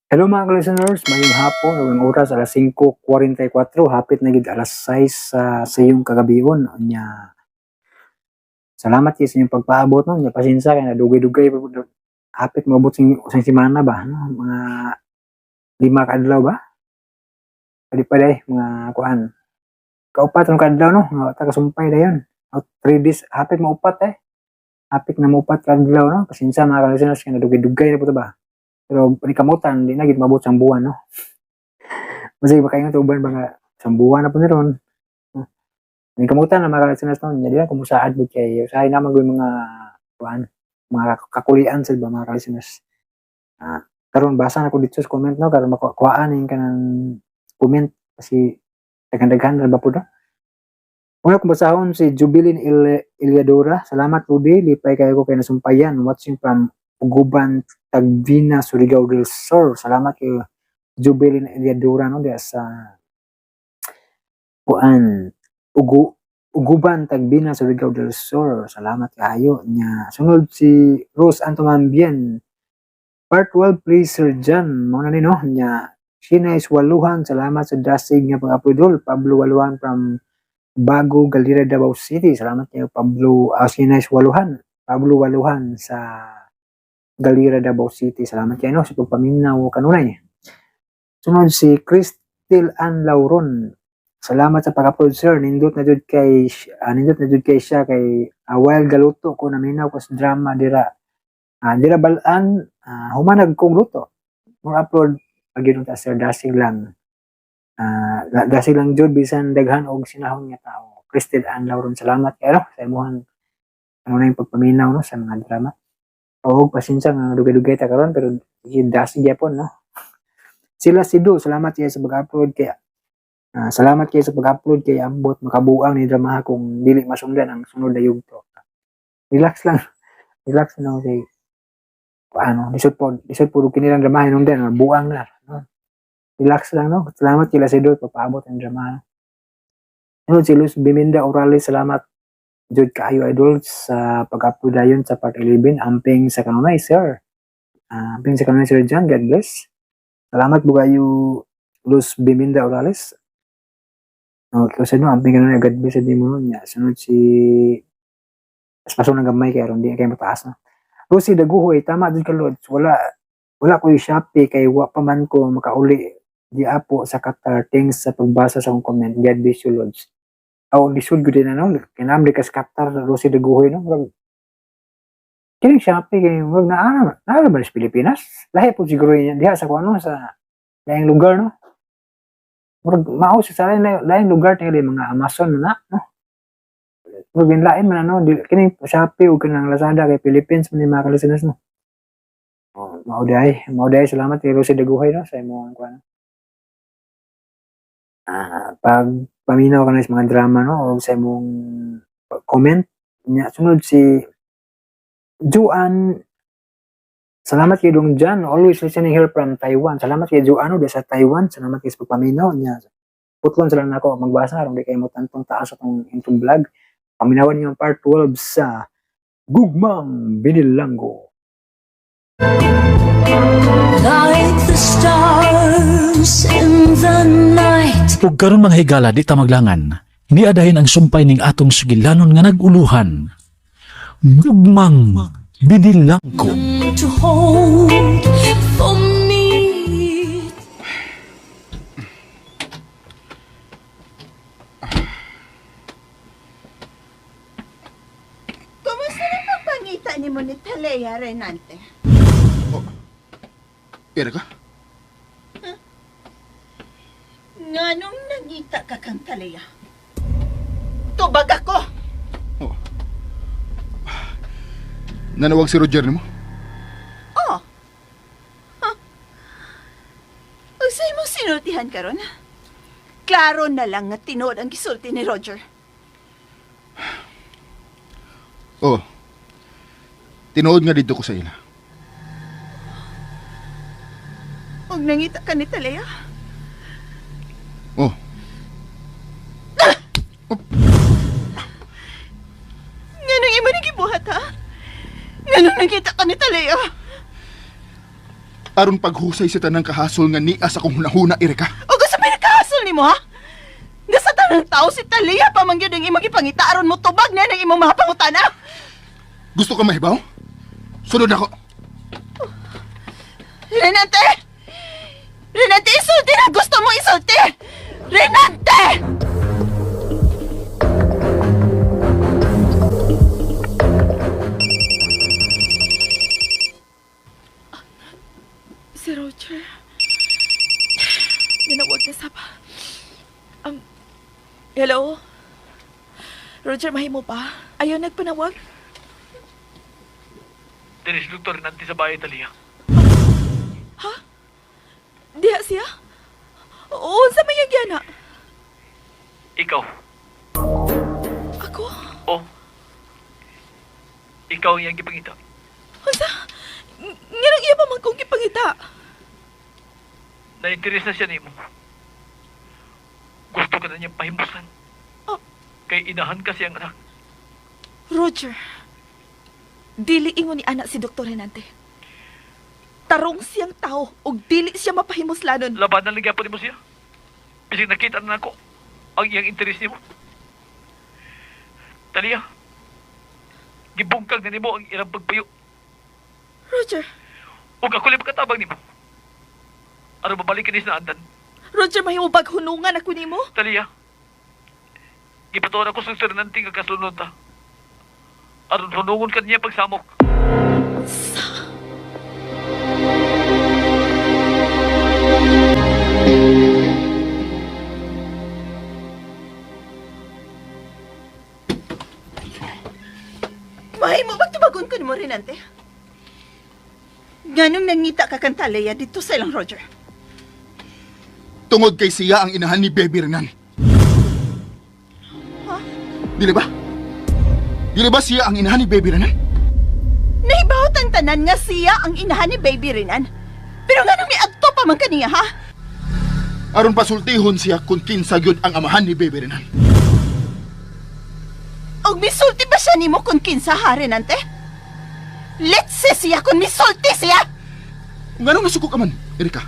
Hello mga listeners, mayong hapon ug ang oras alas 5:44, hapit na gid alas 6 sa iyong kagabion. Nya salamat kay sa inyong pagpaabot, no. Nya pasensya kay nadugay-dugay pa pud, hapit moabot sing usang semana ba, no? Mga 5 ka adlaw ba? Pwede pa day mga kuan. Kaupat ra ka adlaw, no, nga ta kasumpay dayon. O 3 days, hapit maupat eh. Hapit na maupat ka adlaw, no. Pasensya mga listeners kay nadugay-dugay na po to ba. Pero panikamutan, di na gid maabot sa buwan, no. Masig baka ingon uban ba nga isang buwan na po ni ron. Panikamutan na mga listeners, no. Nya di lang kumusaad pud kay usahay naman gyud mga kuan, mga kakulian sa ba mga listeners. Karon basa na ko dito sa comment, no, karon makuhaan ning kanang comment kasi daghan-daghan ra ba pud, no. Una kong basahon si Jubilin Eliadora. Salamat, Rudy. Lipay kayo ko kay nasumpayan. Watching from Uguban, Tagbina, Surigao del Sur. Salamat kay Jubilin Eliadora, no, diya sa kuan Uguban, Tagbina, Surigao del Sur. Salamat kaayo nya. Sunod si Rose Antomambien. Part 12 please, Sir John. Mao na ni, no. Nya Sheena is Waluhan. Salamat sa dasig nga pag-upload. Pablo Waluhan from Bago, Galera, Davao City. Salamat kayo Pablo, Sheena is Waluhan. Pablo Waluhan sa Galera, Davao City. Salamat kayo, no, sa pagpaminaw kanunay. Sunod si Cristel Ann Lauron. Salamat sa pag-upload, sir. Nindot na jud kay siya kay while galuto ko naminaw ko sa drama dira. Dira balaan, humanag kong luto. Mo upload pag yun ta, sir, dasig lang. Dasig lang jud bisan daghan og sinahon nga tao. Cristel Ann Lauron, salamat kayo, no, sa imuhang ano na yung pagpaminaw, no, sa mga drama. Oo, pasensya nga dugay-dugay ta karon pero sige, dasig gyapon, no. Sila Sido, salamat kayo sa pag-upload kay salamat kayo sa pag-upload kay ambot makabuang ni drama kung dili masundan ang sunod na yugto. Relax lang. Relax lang kay ano, lisod po kini lang drama hinungdan, buang na, no. Relax lang, no. Salamat kila Sido pagpaabot ng drama. Sunod si Luz Biminda Orales, salamat jud kaayo, idol, sa pag-upload dayon sa part 11. Amping sa kanunay, sir. Amping sa kanunay, Sir John, God bless. Salamat bugayo, Luz Biminda Orales. Okay, sa no, amping kanunay, God bless sa mo niya. Sunod si Paspaso ng gamay kay aron di kay mataas na. Rosie Daguhoy, tama jud ka, Lods. Wala wala ko Shopee kay wa pa man ko makauli di apo sa Qatar. Thanks sa pagbasa sa akong comment. God bless you, Lods. Aw, lisod gud din, ano, kay naam di ka sa Qatar, Rosie Daguhoy, no. Murag kining Shopee kay murag naa naa ba sa Pilipinas? Lahi po siguro niya diha sa kuno sa laing lugar, no. Murag mao sa laing lugar tingali mga Amazon na, no. Murag lain man, ano, di, kining Shopee ug kanang Lazada kay Philippines man ni mga listeners, no. Oh, mao diay, salamat kay Rosie Daguhoy, no, sa imong kuan. Pag paminaw ka na sa mga drama, no, o sa imong comment nya. Sunod si Juan. Salamat kay Dong Jan, always listening here from Taiwan. Salamat kay Juan, no, sa Taiwan. Salamat kay sa pagpaminaw niya. Putlon sila nako magbasa aron di kay mo tantong taas atong intong vlog. Paminawan niyo ang part 12 sa Gugmang Binilanggo. Like the stars in the night. Ug karon mga higala, di ta maglangan. Niadahin ang sumpay ning atong sugilanon nga nag-uluhan. Gugmang Binilanggo. To hold for me. Kumusta na pagpangita ni mo ni Talea, Renante? Pera ka? Nganong nangita ka kang Talea? Tubag ako! Oh. Nanawag si Roger nimo? Oh! Huh? Usay mo sinultihan karon? Klaro na lang nga tinuod ang gisulti ni Roger. Oh. Tinuod nga dito ko sa ila. Ug nangita ka ni Talea? Oh. Nganong imo ni gibuhat, ha? Nganong nangita ka ni Talea? Aron paghusay sa tanang kahasol nga niya sa akong hunahuna, Erika. O gusto may nakahasol nimo ha? Nga sa tanang tao si Talia pa man gyud ang imong gipangita aron mo tubag na ng imong mga pangutana. Gusto ka mahibaw? Sunod ako. Renante! Renante, isulti na gusto mo isulti! Renante! Si Roger. Nanawag na sab. Hello? Roger, mahimo pa? Ayaw nagpanawag? Diri si Dr. Nanti sa bahay, Talia. Diha siya? Oo, sa may yana. Ikaw. Ako? Oh. Ikaw ang iyang gipangita. Unsa? Nganong iya pa man kong gipangita? Na-interes na siya nimo. Gusto ka na niyang pahimusan. Oh. Kay inahan kasi ang anak. Roger, dili ingon ni anak si Dr. Renante. Tarong siyang tao ug dili siya mapahimuslanon. Labanan lang gyapon nimo siya. Bisag nakita na nako ang iyang interes nimo. Talia, gibungkag na nimo ang ilang pagpayo. Roger, Ug ako lang makatabang nimo. Aron mabalik kini sa andan. Roger, mahimo bag hunungan ako nimo? Talia, gipatuan ako sa Fernante nga kasunod ta. Aron hunungon ka niya pagsamok. Mahimo bang tubagon ko nimo Renante? Nganong nangita ka kang Talia dito sa ilang Roger? Tungod kay siya ang inahan ni Baby Renan. Ha? Dili ba? Dili ba siya ang inahan ni Baby Renan? Nahibaw ang tanan nga siya ang inahan ni Baby Renan. Pero nganong miadto pa man kaniya ha? Aron pasultihon siya kung kinsa gyud ang amahan ni Baby Renan. Og misulti ba siya nimo kung kinsa ha, Renante? Let's say siya kung misulti siya! Nganong nasuko ka man, Erika?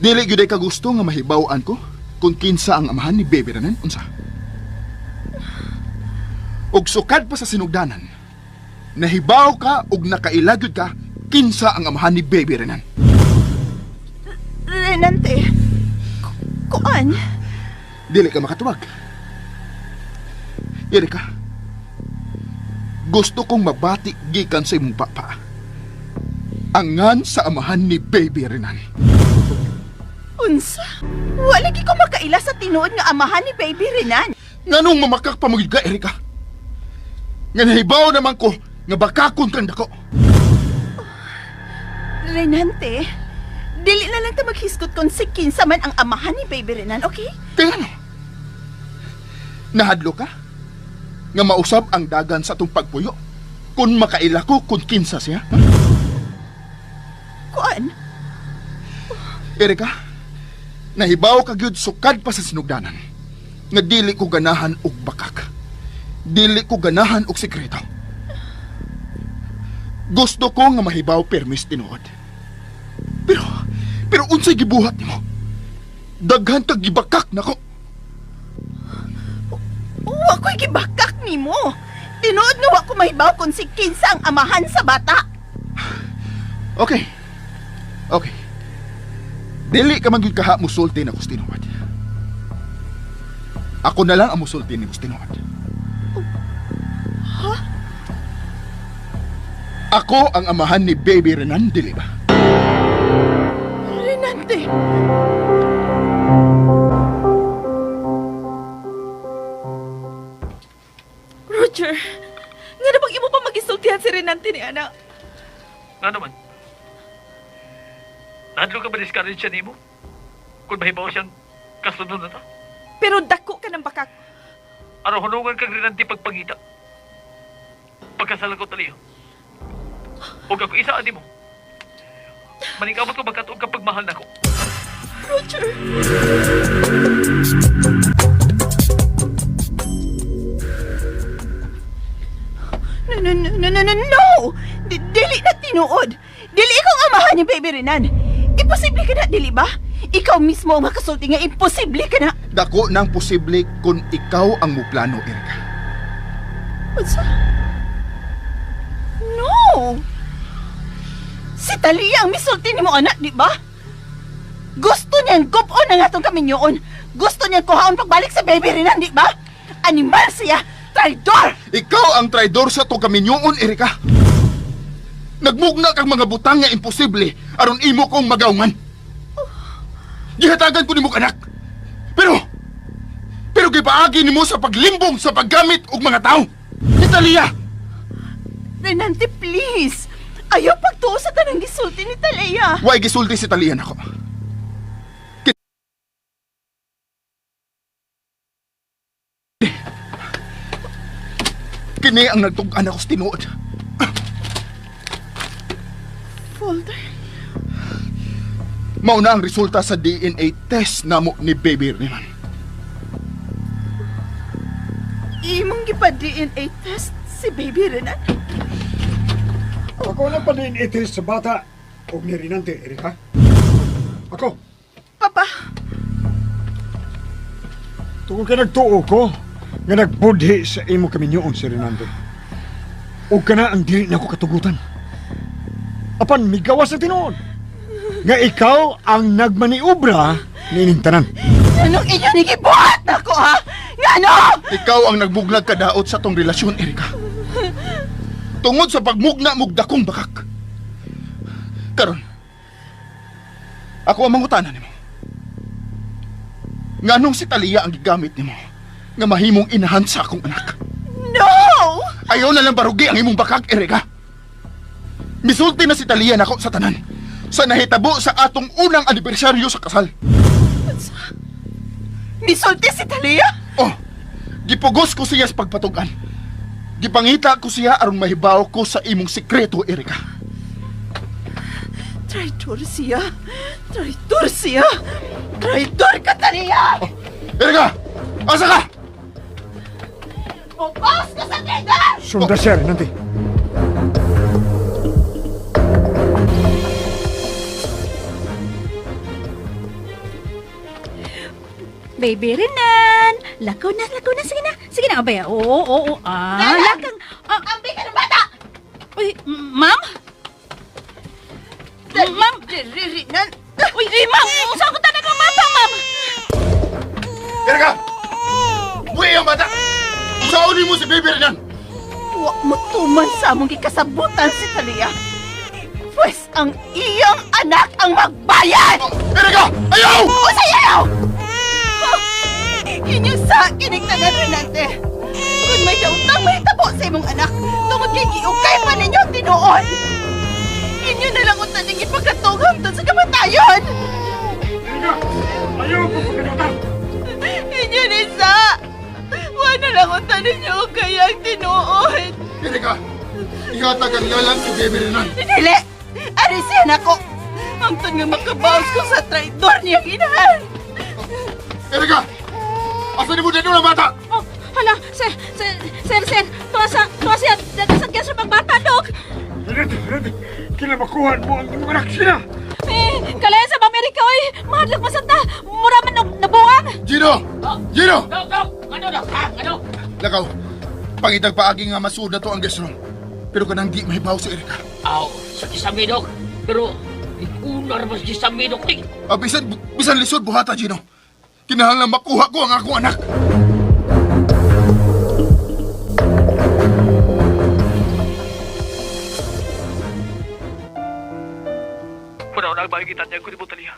Dili gyud ay kagusto nga mahibaw-an ko kung kinsa ang amahan ni Baby Renan, unsa? Og sukad pa sa sinugdanan, nahibaw ka og nakaila gyud ka kinsa ang amahan ni Baby Renan. Renante, kuan? Dili ka makatuwag. Erika, gusto kong mabati gikan sa imong papa. Angan sa amahan ni Baby Renan. Unsa? Wala lagi ko makaila sa tinuod nga amahan ni Baby Renan. Nganong mamakak pa magyud ka, Erika? Nga nahibaw naman ko nga bakakon kang dako. Renante, dili na lang ta maghisgot kung si kinsa man ang amahan ni Baby Renan, okay? Kaya ano? Nahadlo ka? Nga mausab ang dagan sa atong pagpuyo? Kung makaila ko kung kinsa siya? Ha? Kuan? Erika, nahibaw ka gyud sukad pa sa sinugdanan. Nga dili ko ganahan og bakak. Dili ko ganahan og sekreto. Gusto ko nga mahibaw permis tinuod. Pero, pero unsay gibuhat nimo? Daghan kag gibakak nako. Wa ko'y gibakak nimo. Tinuod nga wa ko mahibaw kung si kinsa ang amahan sa bata. Okay. Okay. Dili ka man gyud kaha musulti na tinuod. Ako na lang ang musulti ni tinuod. Ako ang amahan ni Baby Renan, dili ba? Renante! Roger, nga na bang imo pa magisultihan si Renante ni anak? Nga naman. Nahadlo ka ba discourage siya nimo? Kung mahibaw siyang kasunod na ta? Pero dako ka ng bakak. Aron hunungan kag Renante pagpangita. Pagkasala ko taliyo. Ug ako isa ani mo. Maningkamot ko magkatuog ka pagmahal nako. Roger! No, no, no, no, no, no, no! Dili na tinuod. Dili ikaw ang amahan ni Baby Renan. Imposible ka na, dili ba? Ikaw mismo ang makasulti nga imposible ka na. Dako nang posible kung ikaw ang muplano, Erika. Unsa? No! Si Talia ang misulti nimo anak, di ba? Gusto niyang gupon ang atong kaminyoon. Gusto niyang kuhaon pagbalik sa baby Renan, di ba? Animal siya! Traidor! Ikaw ang traidor sa to kaminyoon, Erika. Nagmugna kang mga butang nga imposible aron imo kong magaungan. Gihatagan ko nimo anak. Pero pero gipaagi nimo sa paglimbong sa paggamit og mga tao. Italia. Renante, please! Ayaw pagtuo sa tanang gisulti ni Talia. Way gisulti si Talia nako. Kini ang nagtug-an ako sa tinuod. Folder? Mao na ang resulta sa DNA test namo ni Baby Renan. Imong gipa-DNA test si Baby Renan? Ako na pa din itis sa bata og ni Rinante, Erika. Ako, Papa, tungkol kay nagtuo ko nga nagbudhi sa imo kaminyoon si Rinante. Og kana ang dili nako katugutan. Apan migawas sa tinuod nga ikaw ang nagmaniobra niining tanan. anong inyo ni gibuhat nako ha? Ngano? Ikaw ang nagmuglag kadaot sa tong relasyon, Erika. Tungod sa pagmugna mog dakong bakak. Karon, ako ang mangutana nimo. Nganong si Talia ang gigamit nimo nga mahimong inahan sa akong anak? No! Ayaw na lang barugi ang imong bakak, Erika. Misulti na si Talia nako sa tanan sa nahitabo sa atong unang anibersaryo sa kasal. Misulti si Talia? Oh, gipugos ko siya sa pagpatugan. Gipangita ko siya aron mahibaw ko sa imong sikreto, Erika. Traitor siya. Traitor siya. Traitor ka, Talia! Erika! Asa ka? Bukas ka sa traitor! Sunda siya, Rinante. Baby Renan! Lakaw na, lakaw na. Sige na. Sige na, abay. Oo, oo, oo. Ah, Nana! lakang. Ah, Ambi ka ng bata! uy, ma'am? Ma'am? Renan! Uy, uy, ma'am! Saan ko talaga ang bata, ma'am? Erika! Buhi ang bata! Usaon mo si Baby Renan! Wa mo tuman sa among gikasabutan si Talia. Pwes ang iyang anak ang magbayad! Oh, Erika! Ayaw! O sa iyaw! Inyo sa kinig tanan, Renante. Kung may dautang may tabo sa imong anak, tungod kay giukay pa ninyo tinuod. Inyo na lang unta ning ipagkatungam tun sa kamatayon. Erika, ayaw ko pagkadutan. Inyo ni sa. Wa na lang unta ninyo kayang tinuod. Erika! Ihatag ang lalang si Baby Renan! Dili! Ari siya nako! Hangtod nga makabaos ko sa traidor niyang inahan! Erika! Asa ni mo dito ang bata? Oh, hala, sir, sir, sir, sir. Tuwa sa, tuwa siya. Nasagyan sa pagbata, dok. Rinante, Rinante, kinamakuhan mo ang imong anak siya. Eh, kalayan sa Amerika, oy. Mahadlok masanta. Mura man og nabuang. Gino! Gino! Dok, dok! Ano, dok? Ha? Ano? Lakaw! Pangitag paagi nga masuod na to ang guest room. Pero kanang di mahibaw si Erika. Aw, sa kisame, dok. Pero, ikunar mas kisame, dok. Eh, Ah, bisan, bisan lisod buhata, Gino. Kinahanglan makuha ko ang akong anak. Wala na ang makikita niya ko ni Talia.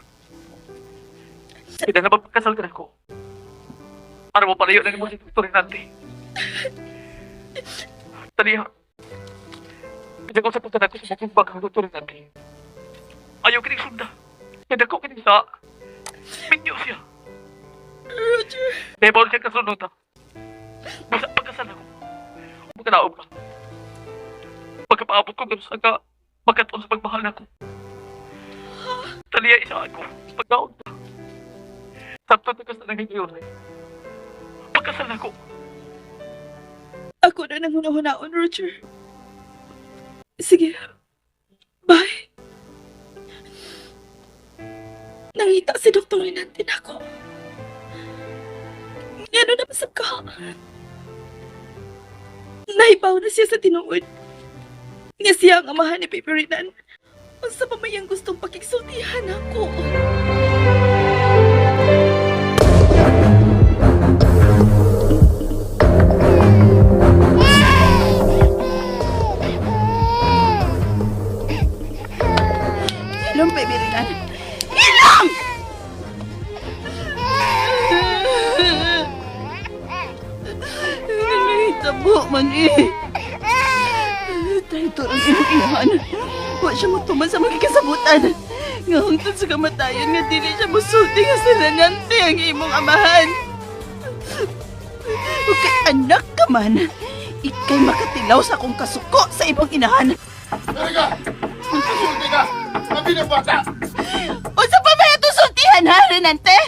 Hindi na mapagkasal ka na ko. Para mo palayo na ni mo si Dr. Renante. Talia, hindi ko sa punta ko sa mukong bakang Dr. Renante. Ayaw kinig sunda. Hindi ko kinig sa... Minyo siya. Roger! Dahil siya kasunod ha. Basta pagkasal ako. Magkanaog ka. Pagkapaabot ko ganun sa ka, magkataon sa pagmahal na ko. Talia, isa ako. Pagkaon ka. Sabto na kasal ng ngayon eh. Pagkasal ako. Ako na nang hunahunaon, Roger. Sige, Nangita si Dr. Renante nako. Ngano na basab ka? Nahibaw na siya sa tinuod. Nga siya ang amahan ni Baby Renan. Unsa pa may ang gustong pakigsultihan ako. Ilong, baby Renan. Ilong! Nahitabo man eh. Traitor ang imong inahan. Wa siya motuman sa mga kasabutan. Nga hangtod sa kamatayon nga dili siya musulti nga si Renante ang imong amahan. Ug kay anak ka man, ikay makatilaw sa akong kasuko sa imong inahan. Erika! Sulti ka! Labi ng bata! Unsa pa ba ito sultihan ha, Renante?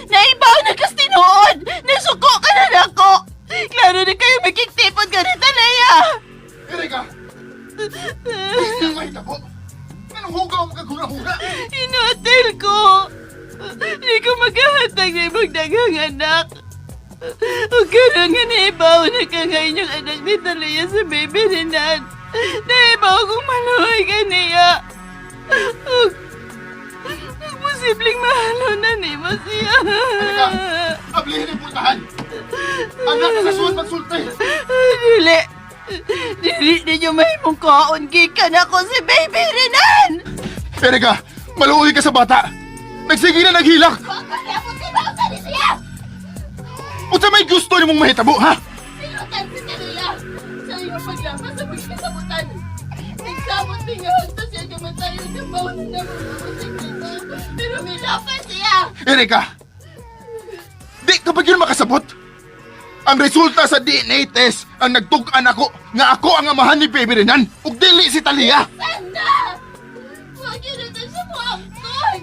Naibaw na kas tinuod! Nasuko ka na nako! Klaro na kayo magkigtipon ka ni Talaya! Erika! Hindi na mahitabo! Anong hugaw mo kagura-hura? Inotel ko! Hindi ko maghahatag na ibang daghang anak. O karon nga naibaw na ka nga inyong anak ni Talaya sa baby ni Nan. Naibaw kong maluhay ka niya. Ug posibleng mahalo na nimo siya. Erika! Ablihin ang pultahan! Anak ka sa suot magsulti! Dili! Dili ninyo mahimong kaon gikan ako si Baby Renan! Erika! Maluoy ka sa bata! Nagsige na naghilak! Siya! Unsa may gusto nimong mahitabo, ha? Silutan si Talia! Sa iyong paglapas sa pagkasabutan! Nagsamot ni nga hangtod siya kamatayon sa bawon na mga pero milapas siya! Erika! Di ka ba yun makasabot? Ang resulta sa DNA test ang nagtug-an ako nga ako ang amahan ni Baby Renan ug dili si Talia. Sana! Huwag yun na siya muangkon!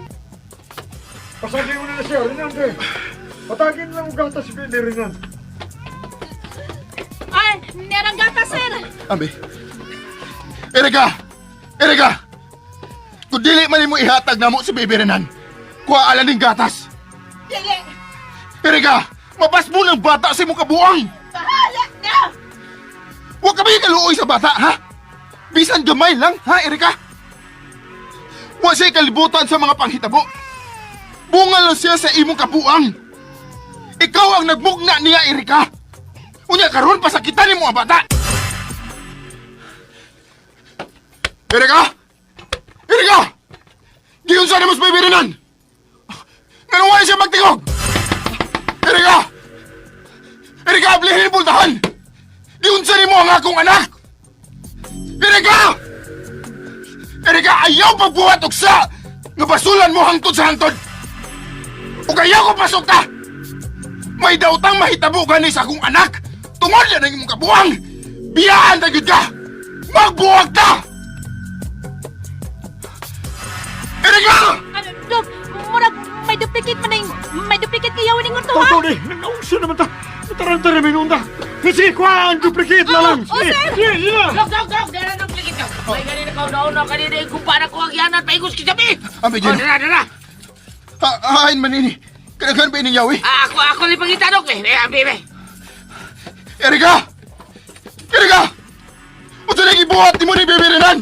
Pasagin mo na na siya, Renante. Patagin lang og gatas si Baby Renan. Ay, nerang gata, sir. Ambe. Erika! Erika! Kung dili man nimo ihatag namo si Baby Renan, kuha ala ning gatas. Dili! Erika! Mabas mo ng bata sa imong kabuang! Bahala na! Huwag ka ba yung kaluoy sa bata, ha? Bisan gamay lang, ha, Erika? Huwag siya kalibutan sa mga panghitabo. Bunga lang siya sa imong kabuang. Ikaw ang nagmugna niya, Erika. Unya karon pasakitan nimo ang bata. Erika! Erika! Giyon sa nimo sa bibirinan! Ganun wala siya magtingog! Erika! Erika, ablihin ang pultahan! Giunsa nimo ang akong anak! Erika! Erika, ayaw pagbuhat og sa! Nga basulan mo hangtod sa hangtod! Ug ayaw ko pasok ta! May daotang mahitabo gani sa akong anak! Tungod yan ang imong kabuang! Biyaan na gyud ka! Magbuwag ta! Erika! Ano, Dok, murag may duplicate man na yung, may duplicate kayaw ning to, ha? Toto ni, nagnaunsa naman ta. Taranta rin minunta. Sige, kuha ang duplicate na lang. Oh, Sige, sir. sige, sige na. Dok, dok, dok! Dara dok, ligit ka! May ganina ka una-una, kanina yung kumpara ko ang yanan, paigos kisabi! Ambe, Oh, Gino. dara, dara! Ha hain man ini. Kadaghan ba ining yawi? Ah, ako, ako ni pangita, dok! Eh, eh, ambe, eh! Erika! Erika! Unsa nang ibuhat nimo ni Baby Renan?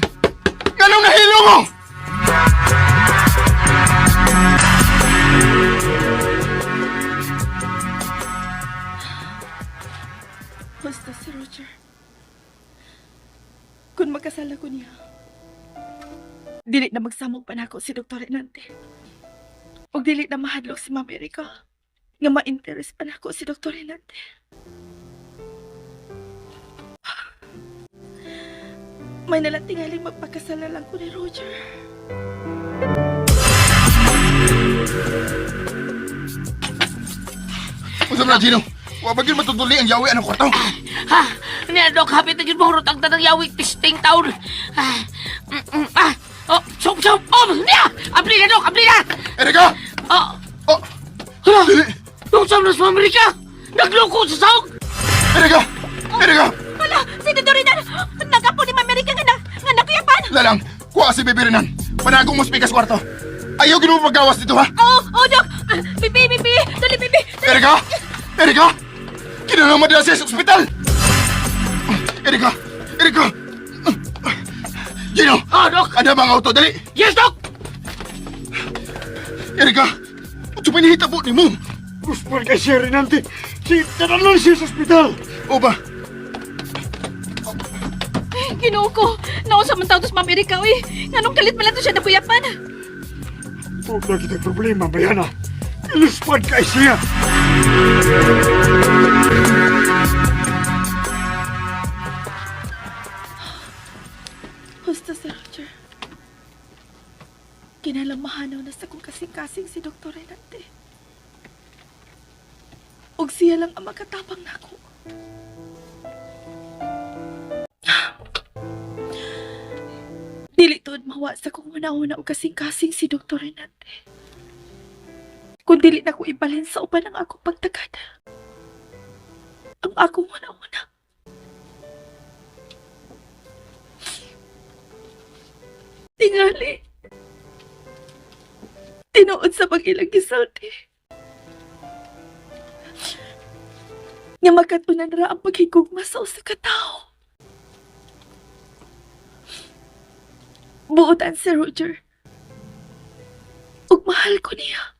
Nganong nahilo mo? Basta si Roger. Kung magkasala ko niya, dili na magsamok pa nako si Dr. Renante. Ug dili na mahadlok si Ma'am Erika nga ma-interest pa nako si Dr. Renante. May nalang tingaling magpakasala lang ko ni Roger. Unsa man na, Gino? Wa ba gyud matutuli ang yawi anang kwarto? Ha! Niya, dok, hapit na gyud mo hurot ang tanang yawi, testing taon! Ah, ah! Oh, sup, sup! Oh, niya! Abli na, dok, abli na! Erika! Oh, Oh, hala! dili! Dok, sa mas Amerika! Nagloko sa sahog! Erika! Erika! Hala, si Dr. Renan, nagapo ni Ma'am Erika nga na, nga nakuyapan. Lalang, kuha si Baby Renan. Panagong mo sa pikas kwarto. Ayaw ginumo paggawas dito, ha? Oh, oh, Dok! Ah, Bibi, bibi! Dali, bibi! Erika! Erika! Kinahanglan madala siya sa ospital! Erika! Erika! Gino! Oh, Dok! Ada mga auto, dali! Yes, Dok! Erika! Unsa pa nihitabo nimo? Gusto kay siya, Renante. Si, tanan siya sa ospital. O ba? Ginoo ko! Naunsa man tawag to sa Ma'am Erika, uy! Nganong kalit man lang to siya nakuyapan? Huwag na kitang problema, Bayana. Iluspad kay siya. Husto si Roger. Kinalamahan na sa kong kasing-kasing si Dr. Renante. Ug siya lang ang makatabang nako. Dili tuod mawa sa kong una-una og kasing-kasing si Dr. Renante. Kung dili na ko ibalhin sa uban ang akong pagtagad. Ang akong una-una. Tingali. Tinuod sa pag-ilang gisulti. Nga makatunan ra ang paghigugma sa usa ka tawo. Buotan si Roger. Ug mahal ko niya.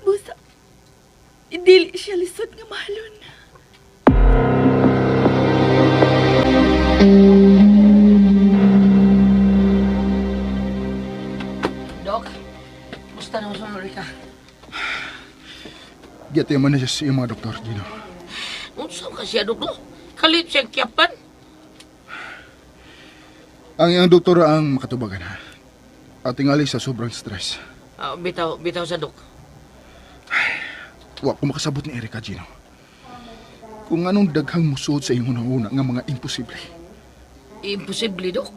Busa, dili siya lisod nga mahalon. Dok, musta naman sa Amerika? Giyatiyan mo na siya sa iyong mga doktor, Gino. Unsa ka siya, Dok, no? Kalit siyang kiyapan. Ang iyang doktor ang makatubagan, ha? At tingali sa sobrang stress. Ah, bitaw, bitaw sa Dok. Wa ko makasabot ni Erika, Gino. Kung anong daghang musuod sa iyong una-una nga mga imposible. Imposible, Dok.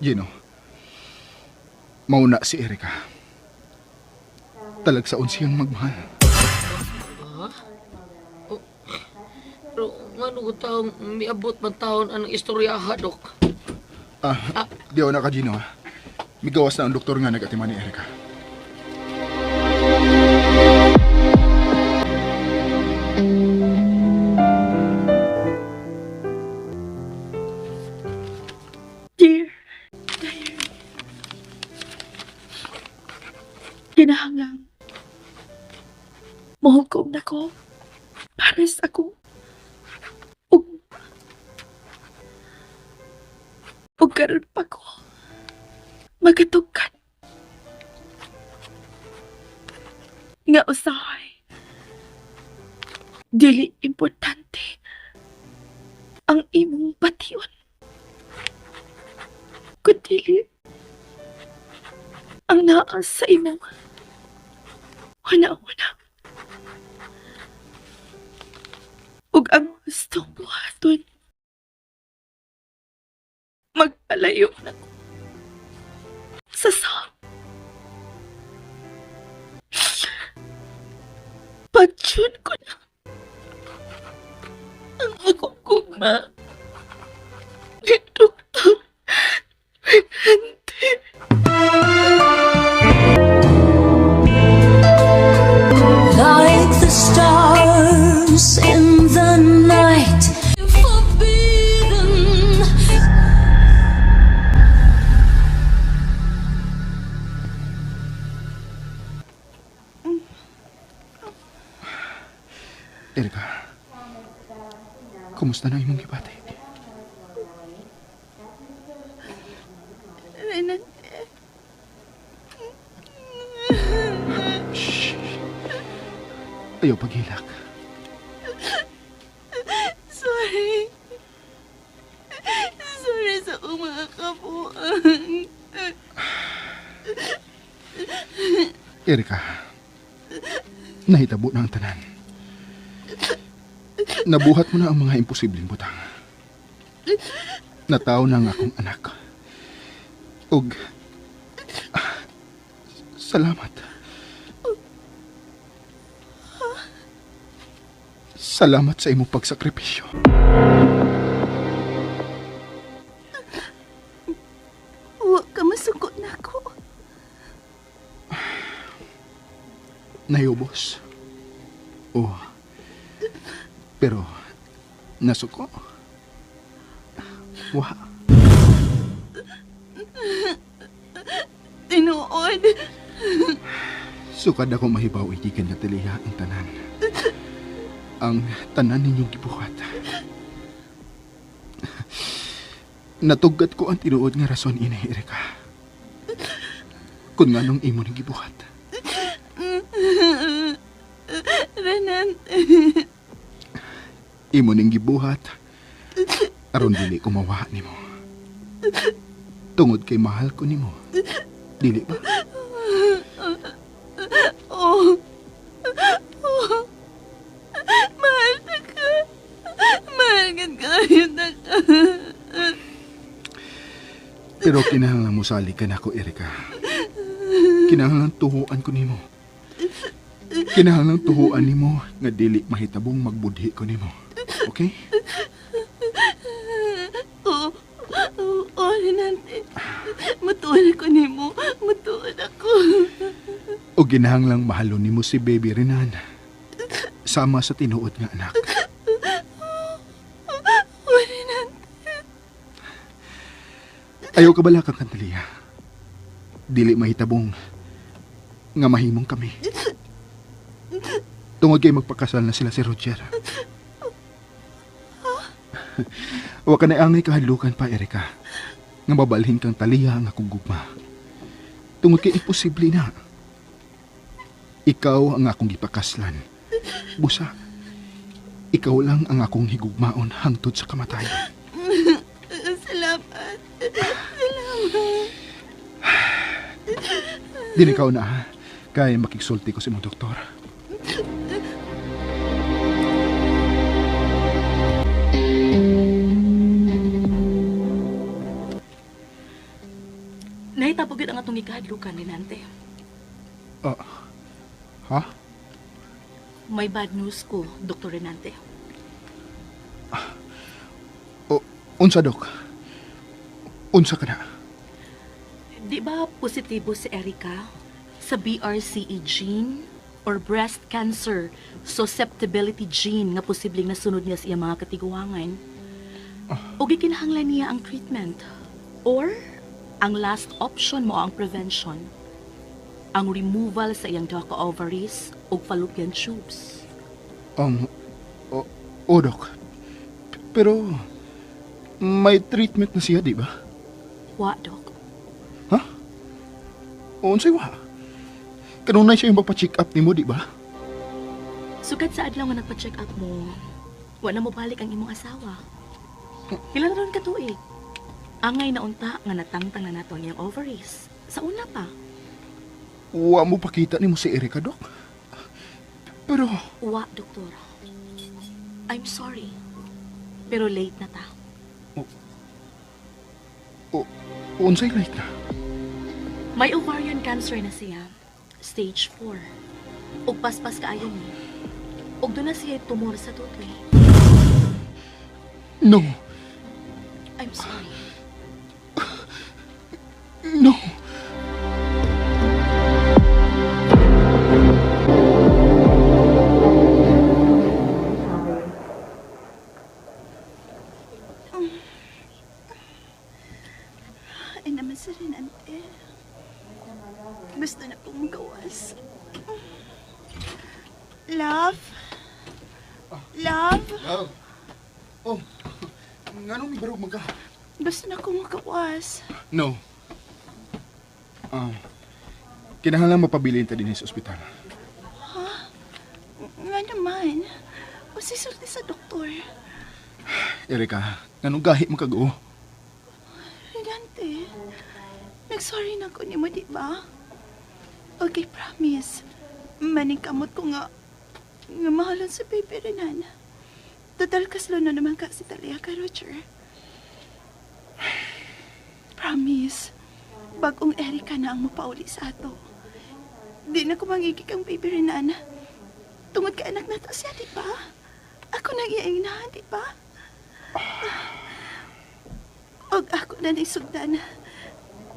Gino, mauna si Erika. Talagsaon siyang magmahal. Pero ngano ko taong miabot man taon anong istoryaha, Dok? Ah, di ako na ka, Gino, ha? Migawas na ang doktor nga nag-atiman ni Erika. Dear Diary, kinahanglang mahukom na ko para sa akong ug ug karon pa ko magatugkan nga usahay dili importante ang imong bation kundi ang naa sa imong una-una. Ug ang gustong buhaton, magpalayo na ko sa sab. Patsyon ko na ang akong gugma kay Dr. Renante. Like the stars in the night, forbidden. Erika, kumusta na imong gibati? Renante. Shh. Ayaw paghilak. Sorry. Sorry sa akong mga kabuang. Erika, nahitabo na ang tanan. Nabuhat mo na ang mga imposibleng butang. Nataw na ang akong anak. Og, salamat. Salamat sa imong pagsakripisyo. Wa Nayubos. Oh. Pero, nasuko. Wa. Tinuod. Sukad ako mahibaw igikan na taliha ang tanan. Ang tanan ninyong gibuhat. Natugat ko ang tinuod nga rason ini, Erika. Kung nganong imo ning gibuhat. Renan, Imo ning gibuhat aron dili ko mawa nimo. Tungod kay mahal ko nimo. Dili ba? oh. Oh. Mahal na ka. Mahal ka kayo na ka. Pero kinahanglan mo sali ka nako, Erika. Kinahanglan tuhuan ko nimo. Kinahanglan tuhuan nimo nga dili mahitabong magbudhi ko nimo. Okay? Oo. Oo, oh, Renante. Matuon ako nimo. Matuon ako. O ginahanglang mahalon nimo si Baby Renan. Sama sa tinuod nga anak. Oh, Renante. Ayaw ka bala kang kantaliya. Dili mahitabong nga mahimong kami. Tungod kay magpakasal na sila si Roger. Wa ka na angay kahadlukan pa, Erika. Nga mabalhin kang taliya ang akong gugma. Tungod kay imposible na. Ikaw ang akong gipakaslan. Busa, ikaw lang ang akong higugmaon hangtod sa kamatayon. Salamat. Salamat. Dili ka na ha. Kay makigsulti ko sa imong doktor. Nahitabo gyud ang atong gikahadlukan ni Nante. Ah, ha? May bad news ko, Dr. Renante. O, unsa dok? Unsa ka na? Di ba positibo si Erica sa BRCA gene or breast cancer susceptibility gene nga posibleng nasunod niya sa iyang mga katiguangan? O gikinahanglan niya ang treatment or ang last option mo ang prevention, ang removal sa iyang duha ka ovaries ug fallopian tubes. O, o dok. Pero, may treatment na siya, di ba? Wa, Dok. Ha? O, unsay wa? Kanunay siya yung magpa-check up nimo, di ba? Sugad sa adlaw nga nagpa-check up mo, wa na mo balik ang imong asawa. Pila na ron ka tuig? Angay na unta nga natangtang na nato ang iyang ovaries. Sa una pa. Wa mo pakita nimo si Erika, dok. Pero, Wa, doktor. I'm sorry. Pero late na ta. o, unsay late na? May ovarian cancer na siya. Stage 4. Ug paspas kaayo ni. Ug doon na siya tumor sa tutoy. No, I'm sorry. no. Ay naman si Renante. Gusto na pong magawas. Love? Love? Love. Oh, nganong ibarog man ka? Gusto na kong magawas. No. Um, kinahanglan mapabilin ta dinhi sa ospital. Nga naman. O sisulti sa doktor. Erika, nganong gahi man kag oh? Renante, nag-sorry na ko nimo, di ba? Okay, promise. Maningkamot ko nga nga mahalon sa baby Renan. Total kaslo na naman ka si Talia ka, Roger. Promise, bagong Erika na ang mapauli sa ato. Di na ko mangigig ang baby Renan. Tungod kay anak na to siya, di ba? Ako nang iingnahan, di ba? Og ako na naisugdan.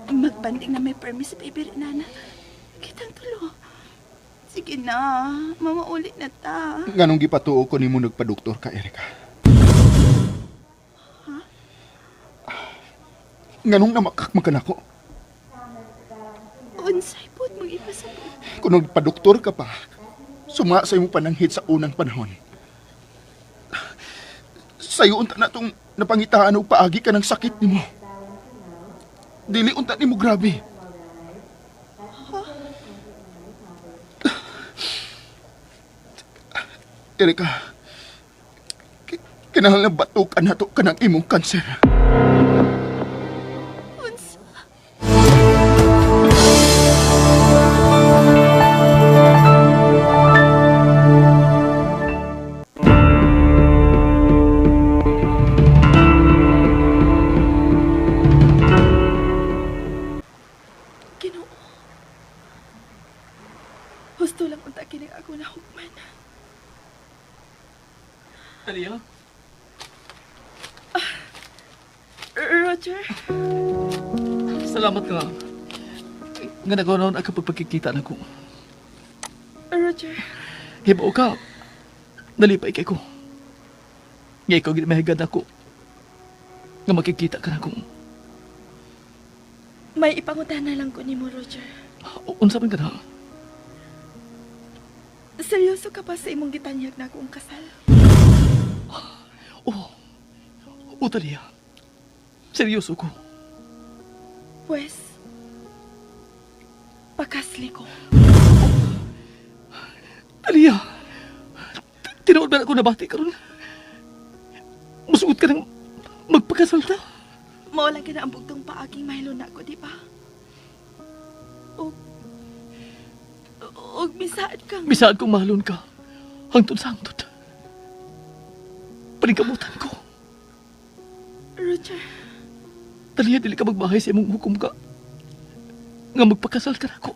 Magbanding na may permis sa baby Renan. Kitang tulo. Sige na, mamauli na ta. Nganong gipatuo ko nimo nagpadoktor ka, Erika? Nganong namakak man ka nako? Unsay pod mong ipasabot. Kung nagpadoktor ka pa, suma sa imong pananghit sa unang panahon. Sayo unta na tong napangitaan og paagi ka ng sakit nimo. Dili unta nimo grabe. Erika, kinahanglan batukan nato kanang imong kanser. Unsa? Ginoo. Husto lang unta kini ako na hukman. Talia? Roger, Salamat nga. Nga naganoon ang pagpagkikita na ko. Roger. Hibaw ka. Nalipay kay ko. Nga ikaw gid mahigad ako. Nga makikita ka na ko. May ipangutana lang ko nimo, Roger. Unsa man ka na? Seryoso ka pa sa imong gitanyag na akong kasal? Oh. O Talia. Seryoso ko. Pues, pakasli ko. Talia. Tinuod ba na ako nabati karon? Musugot ka ng magpakasal ta. Mao lang ka na ang bugtong paaging mahilo na ako, di ba? Og, og misaad kang... Bisaad kong mahalon ka. Hangtod sa hangtod. Paningkamutan ko. Roger, Talia, dili ka magbahay sa imong hukom ka. Nga magpakasal ka nako.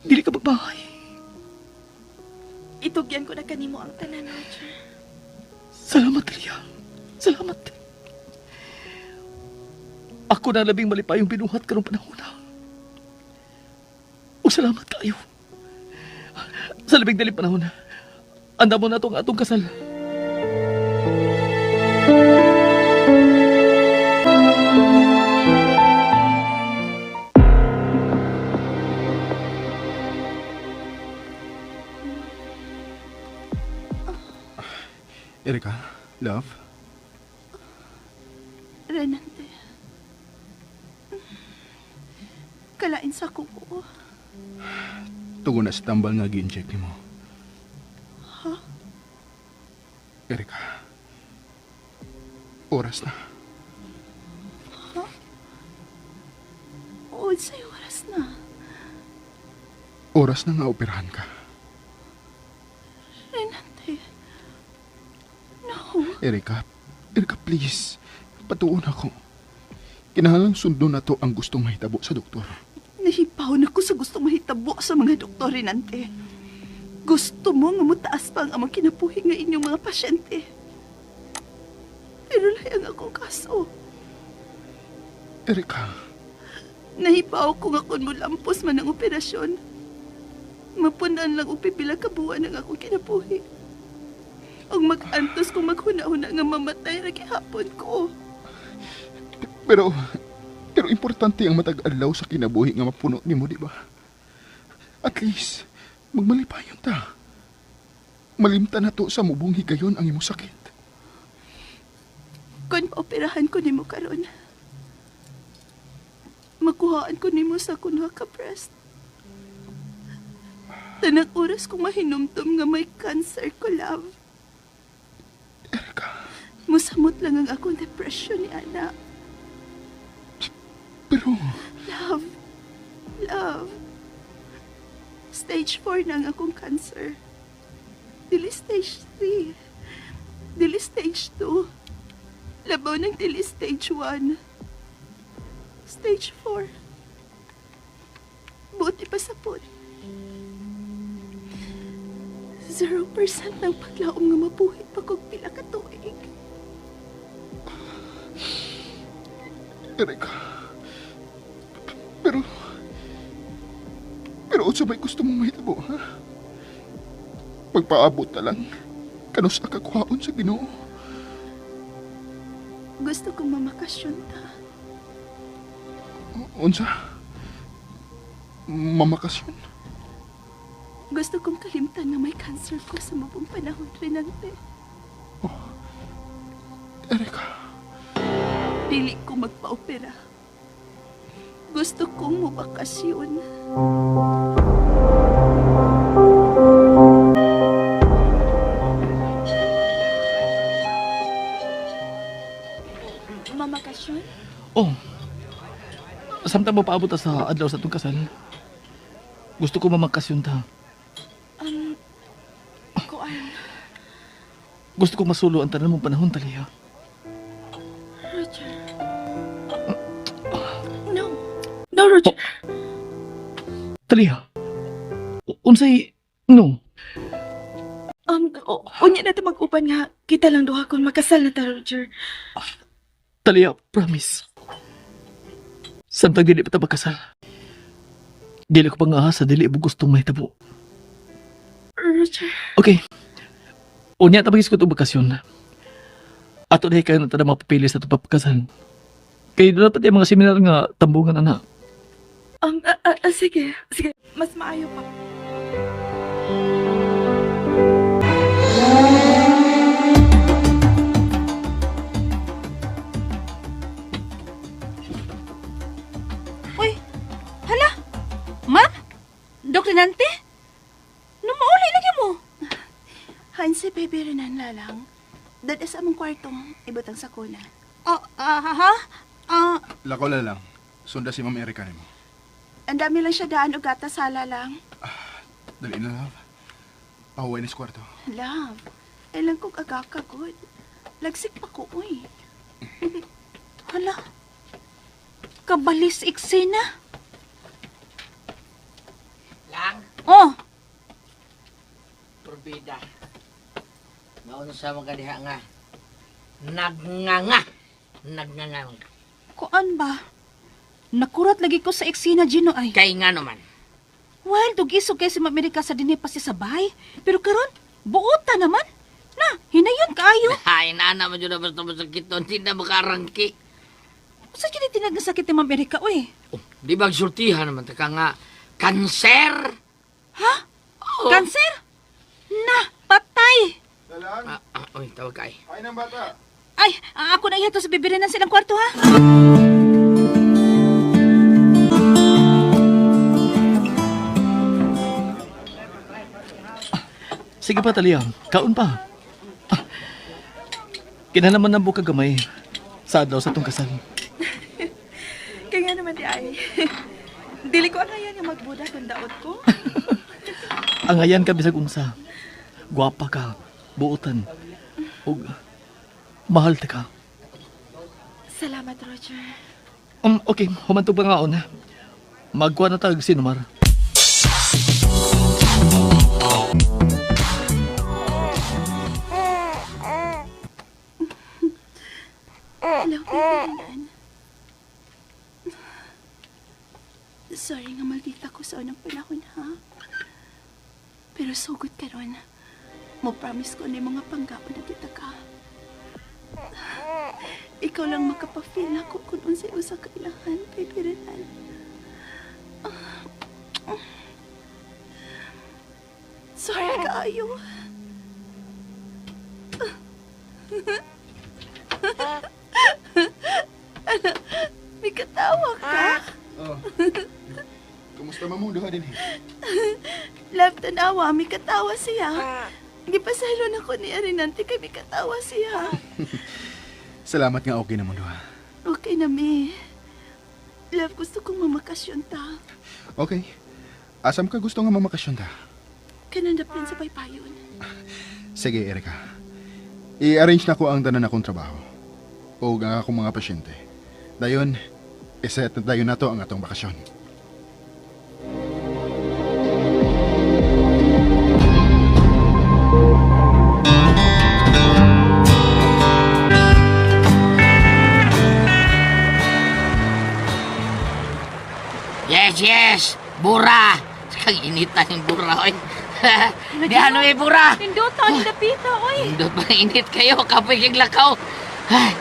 Dili ka magbahay. itugyan ko na kanimo ang tanan, Roger. Salamat, Talia. Salamat. Ako na labing malipayong binuhat karong panahon na. O salamat kayo. Sa labing daling panahon na, anda mo na itong atong kasal. Erika, love, Renante. Kalain sa kuko. tugon na sa tambal nga gi-inject nimo. Erika, oras na. Unsay oras na. Oras na nga operahan ka. Renante. No. Erika, Erika, please. Patuon ako. Kinahanglang sundon na to ang gustong mahitabo sa doktor. Nahipaw na ko sa gustong mahitabo sa mga doktor, Renante. Gusto mo nga mutaas pa ang amang kinabuhi nga inyong mga pasyente. Pero layang akong kaso. Erika, Nahibaw ko nga kung mulampos man ang operasyon. Mapunan lang og pipila ka buwan ang akong kinabuhi. Ang mag-antos kung maghuna-huna nga mamatay ra gihapon ko. pero... Pero importante ang matag adlaw sa kinabuhi nga mapuno nimo, di ba? At least, magmalipayon ta. Malimta na to sa mubong higayon ang imong sakit. Kung paoperahan ko nimo karon, makuhaan ko nimo sa kunwa ka breast. Tanang oras kong mahinumdum nga may cancer ko, love. Erika, Musamot lang ang akong depression ni Ana. pero... Love. Love. Stage 4 na ang akong cancer. Dili stage 3. Dili stage 2. Labaw ng dili stage 1. Stage 4. Buti pa sa pot. 0% ng paglaom nga mabuhi pa kog pila ka tuig. Erika. Pero... Pero... Pero unsa ba'y gusto mong mahitabo, ha? Pagpaabot na lang, kanus akakuhaon sa Ginoo. Gusto kong mamakasyon ta. Unsa? Mamakasyon? Gusto kong kalimtan na may cancer ko sa mabong panahon, Renante. Erika. Dili ko magpa-opera. Gusto kong mabakasyon. Mamakasyon? Oh. Samtang mo paabot ta sa adlaw sa atong kasal. Gusto ko mamakasyon ta. Kuan, Gusto ko masulo ang tanan mong panahon, Talia. Roger. No. No, Roger. Talia. Unsay no. Unya na ito mag-upan nga. Kita lang duha kung makasal na ta, Roger. Talia, promise. Samtang dili pa ta magkasal. Dili ko pang sa dili mo gustong mahitabo. Roger. Okay. Unya ta magis ko itong bakasyon. Ato dahil kayo na ta na mapapili sa itong papagkasal. Kaya doon dapat yung mga seminar nga tambungan ana. Sige. Sige, mas maayo pa. Uy, hala! Ma'am? Dok Renante? Numuuli lagi mo. Hain si Baby Renan lalang. Dada sa among kwarto, ibutang sa kuna. Oh, ha? Ah, Lakaw na lang. Sunda si Ma'am Erika nimo. Ang dami lang siya daan o gata sala lang. Dali na, love. Pahuway ni sa kwarto. Love, ilang kong agakagod. Lagsik pa ko, uy. hala. Kabalis eksena. Lang, Oh, purbida. Naunsa man ka diha nga. Nagnganga. Nagnganga man ka. kuan ba? Nakurat lagi ko sa eksena, Gino ay. Kay nga naman. Well, dugisog kay si Ma'am Erika sa dinhi pa siya sa bahay. Pero karon, buota naman. Na, hinayon kaayo. Ay, nana man dyan na basta masakit to. Hindi na makarangki. Usa jud tinag nga sakit ni Ma'am Erika, uy. Oh, di ba sultihan naman ta ka nga kanser? Ha? Oo. Kanser? Na, patay. Lalang, Uy, tawag ka ay. ay ng bata. Ay, ako na ihato sa bibirinan silang kwarto, ha? Sige pa, Talia. Kaon pa. Ah, kinanaman ng buka gamay sa adlaw sa atong kasal. Kaya nga naman di ay. Dili ko angayan nga magbuda kung daot ko. Ang ayan ka bisag unsa. Gwapa ka, buotan. Ug mahal ta ka. Salamat, Roger. Okay, humantog pa nga on. Magkuha na tag sinumar. Hello, Baby Renan. Sorry nga maldita ko sa unang panahon, ha? Pero sugot ka ron. Mo promise ko na yung mga panggaon na kita ka. Ikaw lang makapa-feel ako kung unsay usa kailangan, Baby Renan. Sorry kaayo. May katawa ka. Oh. Kumusta mo duha din eh? Love, tanawa, may katawa siya. Gipasalo na ko ni Arinante kay may katawa siya. Salamat nga okay na mo duha. Okay na, mi. Love, gusto kong mamakasyon ta. Okay. Asam ka gusto nga mamakasyon ta? Kanandapin sa paypayon. Sige, Erika. I-arrange na ko ang tanan akong trabaho. O ang akong mga pasyente. Dayon, iset na dayon nato ang atong bakasyon. Yes, yes! Bura! Kang init na yung bura, oy. Di ano eh, bura. Nindot ang dapita, oy. Nindot pa init kayo, kapoy kay lakaw. Ay.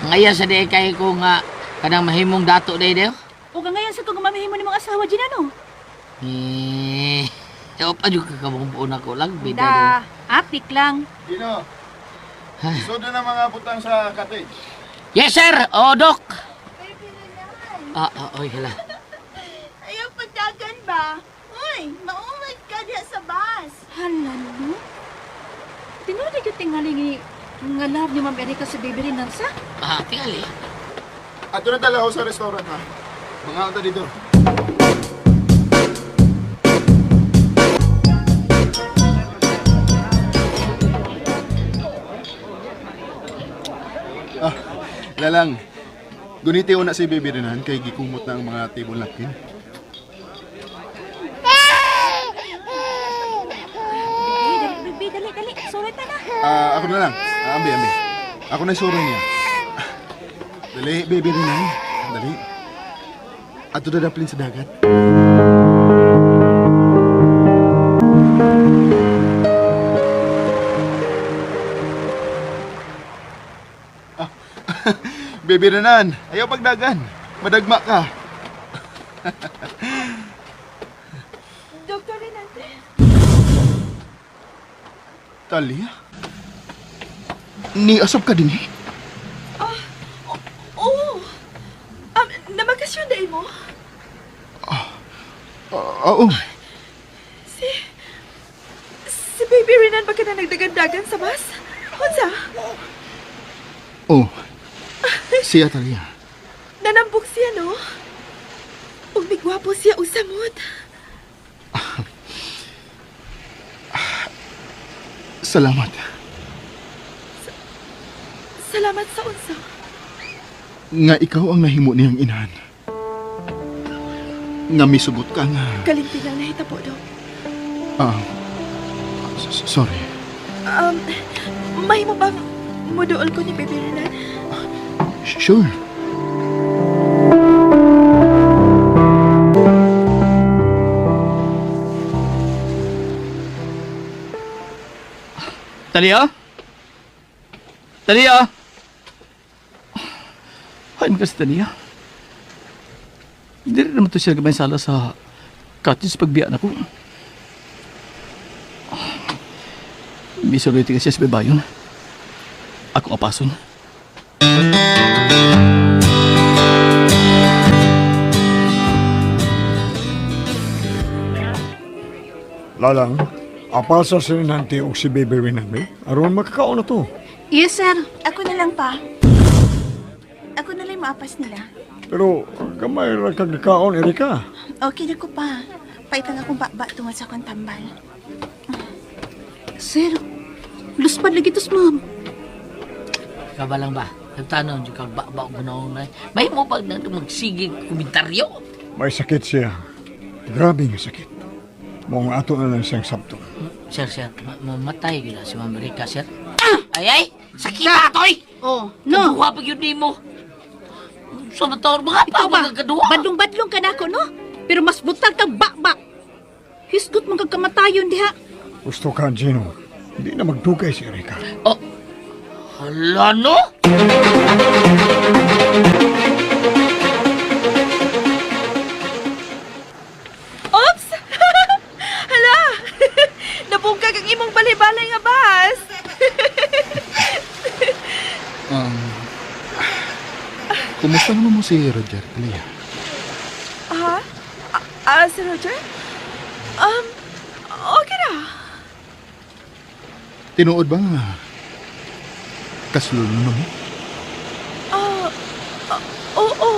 Ngayon sa di kay ko nga kanang mahimong dato day daw. O ka ngayon sa kung mamihimo ni mga asawa dyan, ano? Eh, Ikaw pa yung kakabong buo na ko lang. Bida Da, apik lang. Gino, sudo na mga butang sa cottage. Yes, sir! O, Doc! Ah, ah, oy, hala. Ayaw pagdagan ba? Uy, maumad ka diha sa bus. Hala, no? Tinuod na yung tingali nga love ni Ma'am Erika sa baby rin sa? Ah, tingali. Ato na dala ko sa restaurant ha. Mga unta dito. Ah, lalang. Guniti una si Baby Renan kay gikumot na ang mga table napkin. Ay, dali, baby, dali, dali. Sorry ta na. Ah, ako na lang. Ah, ambi, ambi. Ako na isuro niya. Dali, Baby Renan. Dali. Ato dadaplin sa dagat. Ah, Baby Renan, ayaw pagdagan. Madagma ka. Dr. Renante. Talia? Niasap ka din eh. Oh! Namakasyon dahil mo? Ah, Oo. Si Baby Renan ba ka na nagdagandagan sa bus? Unsa? Oh. Siya, Talia. Nanambok siya, no? Ug migwapo siya usamot. Salamat. Salamat sa unsa. Nga ikaw ang nahimo niyang inahan. Nga misugot ka nga. Kalimti lang nahita po, Dok. Ah, sorry. Mahimo bang muduol ko ni Baby Renan? Sure. Talia? Talia? Ay, mga si Talia. Hindi rin naman to siya gamay sala sa cottage pagbiya na ko. Misuliti ka siya sa babayon. Ako apason. Lalang, apasa si Renante og si Baby Renante aron makakaon na to. Yes, sir. Ako na lang pa. Ako na lang maapas nila. Pero gamay ra kag nakaon, Erika. Okay na ko pa. Paitang akong baba tungod sa akong tambal. Sir, luspad lagi tos, ma'am. Kabalang ba? Nagtanong, di ka ba gunaon na. May mo pag na magsigig komentaryo. May sakit siya. Grabe nga sakit. Mao nga ato na lang siyang sabton. Sir, sir, mamatay gila si Ma'am Rica, sir. Ay, ay! Sakit na, toy! Oh, no. Kaduha pa yun nimo. Sa matawar, mga pa, Ikaw ba? mga kaduha. Badlong-badlong ka na ako, no? Pero mas butag kang bakbak. Hisgot mong kagkamatayon diha. Gusto ka, Gino. Hindi na magdugay si Erika. Oh, hala no? Oops! Hala! Nabungkag ang imong balay-balay nga bus. Kumusta naman mo si Roger, Talia? Ha? Si Roger? Okay na. Tinuod ba nga kaslulo na mo? Ah, ah, oo.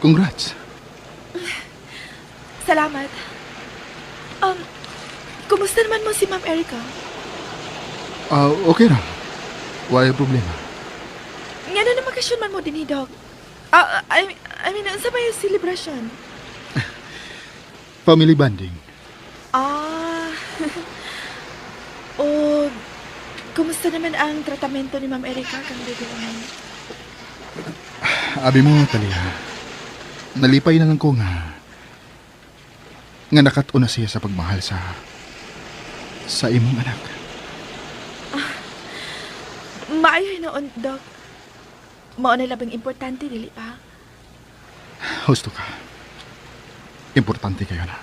Congrats. Salamat. Kumusta naman mo si Ma'am Erica? Ah, okay ra. Wala problema. Nga na namakasyon man mo din, Dog. I mean, unsa ba yung celebration? Family bonding. Ah. O, kumusta naman ang tratamento ni Ma'am Erica kang baby naman? Abi mo, Talia. Nalipay na lang ko nga nga nakat-o na siya sa pagmahal sa imong anak. Maayo hinuon, Dok. Mao na labing importante, dili pa. Husto ka. Importante kayo na.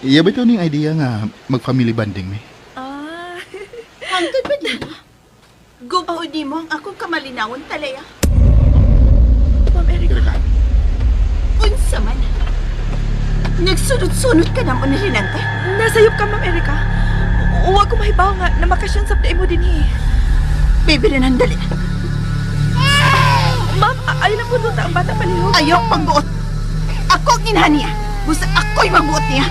Iya ba ito ning idea nga mag-family bonding mi? Ah. Hangtod ba di ba? Gubo ni mo ang akong kamalinawon, Talea. Ma'am Erika. Erika. Unsa man. Nagsunod-sunod ka na mo ni Rinante. Nasayop ka, Ma'am Erika. Huwag ko mahibaw nga na makasyon sa mo din eh. Baby Renan, dali. Ma'am, ayaw na po luta ang bata palihog. Ayaw pagbuot. Ako ang inahan niya. Busa ako'y magbuot niya.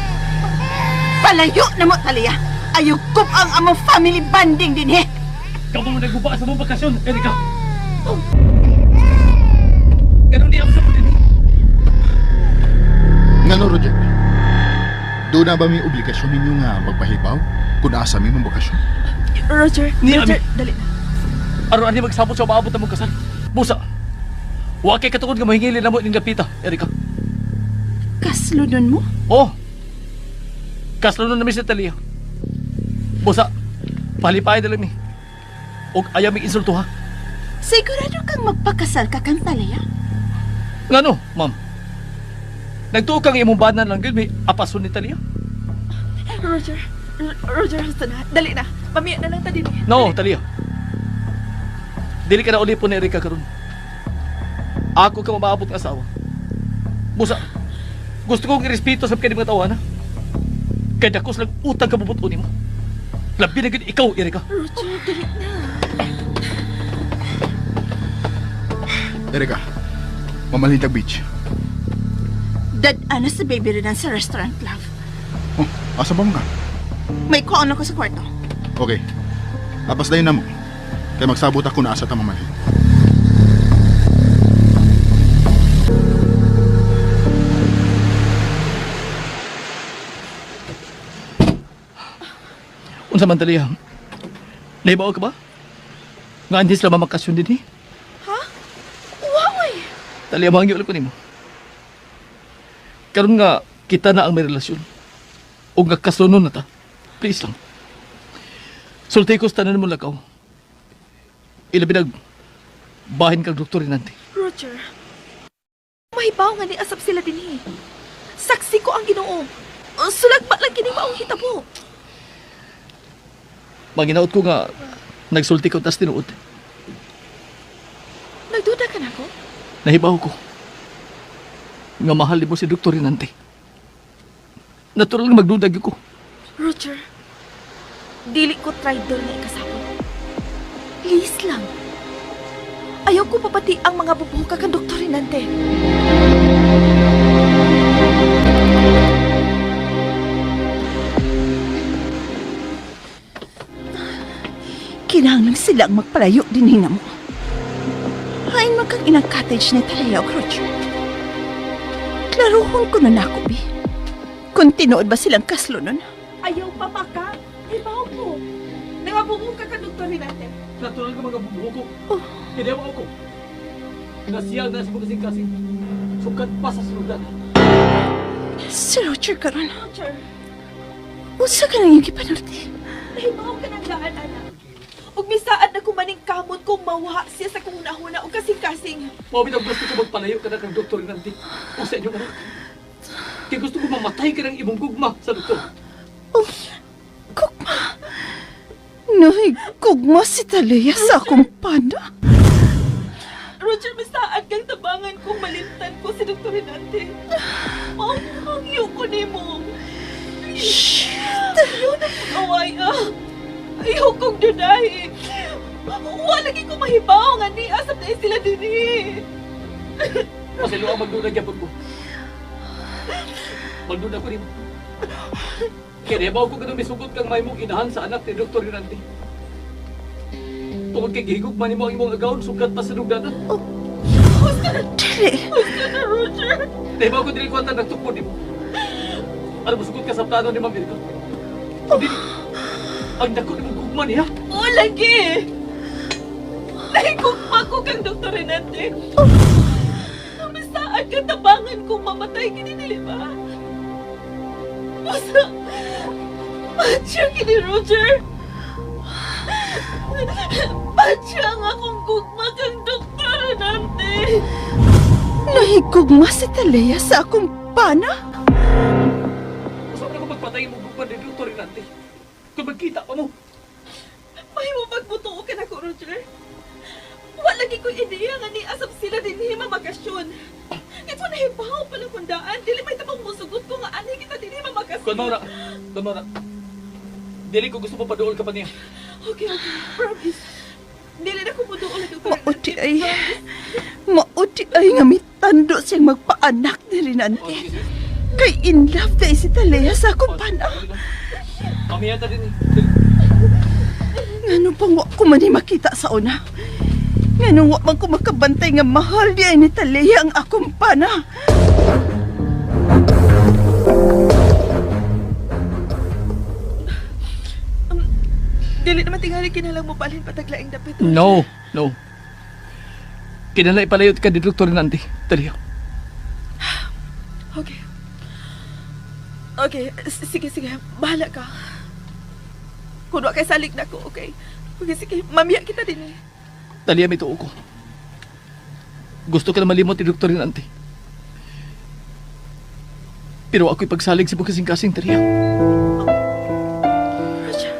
Palayo na mo, Talea. Ayaw kup ang among family bonding din eh. Kamu mo nagguba sa mong bakasyon, Erika. Oh. Ganun niya ako sa putin. Ngano, Roger? Doon na ba may obligasyon ninyo nga magpahibaw kung asa mi mong bakasyon? Roger, Ni Roger, Ami. dali na. Aron ani magsabot sa maabot na mong kasal. Busa. Wa kay katukod nga mahingili na mo ining dapita, Erika. Kaslunon mo? Oh. Kaslo na mi sa Talia. Busa. Palipay na lang mi. Og ayaw mi insulto ha. Sigurado kang magpakasal ka kang Talea? Ngano, ma'am? Nagtuo kang imong banan lang gyud may apason ni Talia. Roger, Roger, husto na. Dali na. Pamiya na lang ta din eh. No, Talia. Dili ka na uli po ni Erika karon. Ako ka mamaabot ng asawa. Busa, gusto kong irespeto sa kanyang mga tawana. Kaya dakos lang utang ka bubuto nimo. Labi na gyud ikaw, Erika. Roger, dali na. Erika, mamalintag beach. Dad-ana si Baby Renan sa restaurant, love. Oh, asa ba mo ka? May kuon ako sa kwarto. Okay. Tapos dayon na mo. Kaya magsabot ako na asa ta mamalhin. Unsa man Talia? Naibaw ka ba? Nga hindi sila mamakasyon din eh. Ha? Wow, eh. Talia, mangyo ko nimo. Karon nga kita na ang may relasyon. O nga kasunon na ta. Please lang. Sulti ko sa tanan mo lakaw. Ilabi nag bahin kag doktor Rinante. Roger, mahibaw nga ni asap sila din eh. Saksi ko ang Ginoo. Sulagba lang kini maong hitabo. Manginaot ko nga nagsulti ko tas tinuod. Nagduda ka na ko? Nahibaw ko. Nga mahal nimo si Doktor Rinante. Natural nga magdudag ko. Roger, dili ko traitor nga ikasapot. Please lang. Ayaw ko papati ang mga bubuka kang Doktor Rinante. Kinahanglan sila ang magpalayo din hina mo. Hain man kang inang cottage ni Talea og Roger. Klaruhon ko na nako, bi. Kung tinuod ba silang kaslo nun? Ayaw pa pa ka. Ibaw ko. Nangabubuka ka Doktor Rinante. Natural nga mga bubuko ko. Oh. Kaya mo ako. Nasiyang na sa mga kasing. Sukat pa sa suludan. Si Roger karon. Roger, Unsa ka nang iyong gipanulti? nahibaw ka ng daan, anak. Ug misaad na kumaning kamot kung mawha siya sa kung nahuna og kasing-kasing. Mao bitaw gusto ko magpalayo ka na kang Doktor Rinante. O sa inyong anak. Kaya gusto ko mamatay ka ng imong gugma sa doktor. Oh, gugma. Nay, gugma si Talea sa akong pana. Roger, misaad kang tabangan kung malintan ko si Dr. Renante. Maong ko nimo. Shit! Ayaw na pag-away ah. Ayaw kong dudahi. Wala lagi ko mahibaw nga ni asap na sila dinhi. Pasilo ang magdudag yapon ko. Magdudag ko nimo. Kaya nabaw ko ganun misugot kang may mong inahan sa anak ni Dr. Rinante. Tungod kay gihigog man nimo ang imong agawon sukat pa sa dugdanan. Dili. Gusto na, Roger. Nahibaw ko dili ko ang nagtukod nimo. Ano musugot ka sa plano ni Ma'am Erika? O dili, ang dako nimong gugma niya. O lagi. Nahigugma ko kang Dr. Renante. Nga misaad ka tabangan kung mamatay kini, dili ba? Basta, patya kini, Roger. Patya nga akong gugma kang Dr. Renante. Nahigugma si Talea sa akong pana? Usa man ako magpatay mo gugma ni Dr. Rinante. Kung magkita pa mo. Mahimo magbutuo ka na ko, Roger. Wala lagi ko ideya nga ni asap sila dinhi mabakasyon. Kay kung nahibaw pala kung daan, dili may tabang musugot ko nga anhi kita dinhi mabakasyon. Kun maura, kun maura. Dili ko gusto mo paduol ka pa niya. Okay, okay, promise. Dili na ko muduol na Dr. Mauti ay, mauti ay nga mitando siyang magpaanak ni Rinante. Kay in love na si Talea sa akong pana. Pamiya ta din eh. Ngano pang wa ko man ni makita sa una? Ngano wa man ko makabantay nga mahal di ay ni Talea ang akong pana? Dili naman tingali kinalang mo palhin pataglaing dapit. Roger. No, no. Kinala ipalayot ka ni Dr. Rinante. Talia. Okay. Okay, sige, sige. Bahala ka. Kung wa kay salig na ko, okay? Okay, sige. Mamiya kita din eh. Talia, may tuo ko. Gusto ka na malimot ni Dr. Rinante. Pero ako'y pagsalig sa kasing-kasing, Talia. Roger.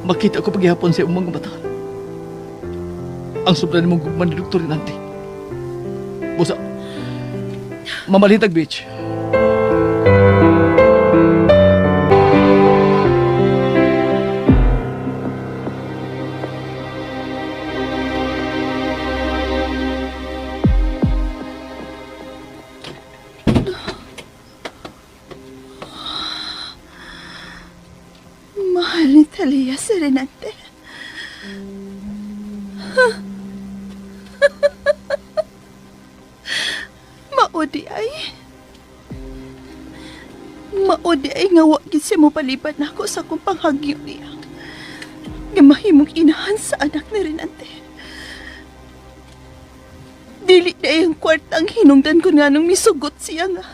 Makita ko paghihapon sa imong mga mata. Ang sobra nimong gugma ni Dr. Rinante. Busa, mamalintag, bitch. Mahal ni Talia si Renante. Maudi ay. Maudi ay nga wa gid siya mopaliban nako sa akong panghagyo niya. Nga mahimong inahan sa anak ni Renante. Dili na ang kwarta ang hinungdan ko nga nung misugot siya nga.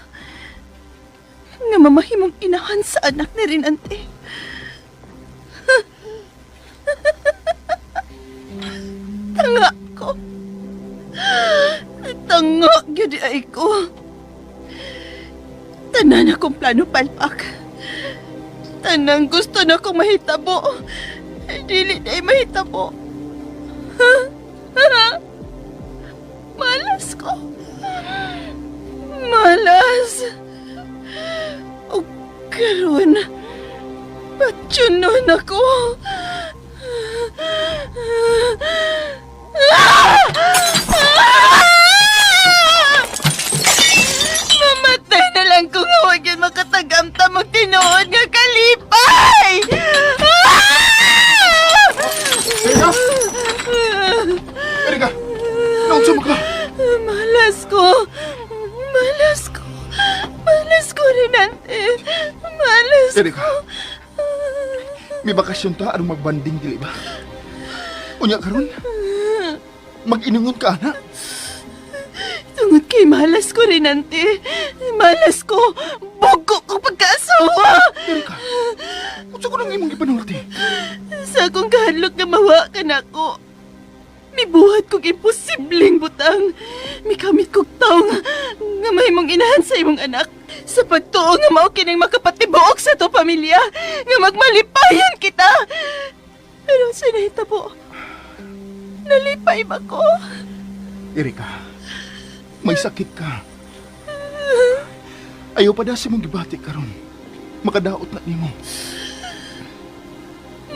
Nga mamahimong inahan sa anak ni Renante. Tanga ko. Tanga gyud ay ko. Tanan akong plano palpak. Tanang gusto na kong mahitabo. Dili na ay mahitabo. Malas ko. Malas. O karon, patsunon ako. Mamatay na lang kung huwag yan makatagamta magtinuod nga kalipay! Erika! Erika! Naunsa man ka? Malas ko. Malas ko. Malas ko, Renante. Malas Erika. ko. May bakasyon ta aron magbanding dili ba? Unya karon? Mag-inungon ka ana. Tungod kay malas ko, Renante. Malas ko. Bugo ko pagkaasawa. Erika. Unsa ko nang imong gipanulti? Sa akong kahadlok na mawa ka na ko. Mibuhat kog imposibleng butang. Mikamit kog tawo nga mahimong inahan sa imong anak. Sa pagtuo nga mao kining makapatibuok sa to pamilya, nga magmalipayan kita. Pero sa nahitabo, nalipay ba ko? Erika, may sakit ka. Ayaw pa da sa imong gibati karon. Makadaot na nimo.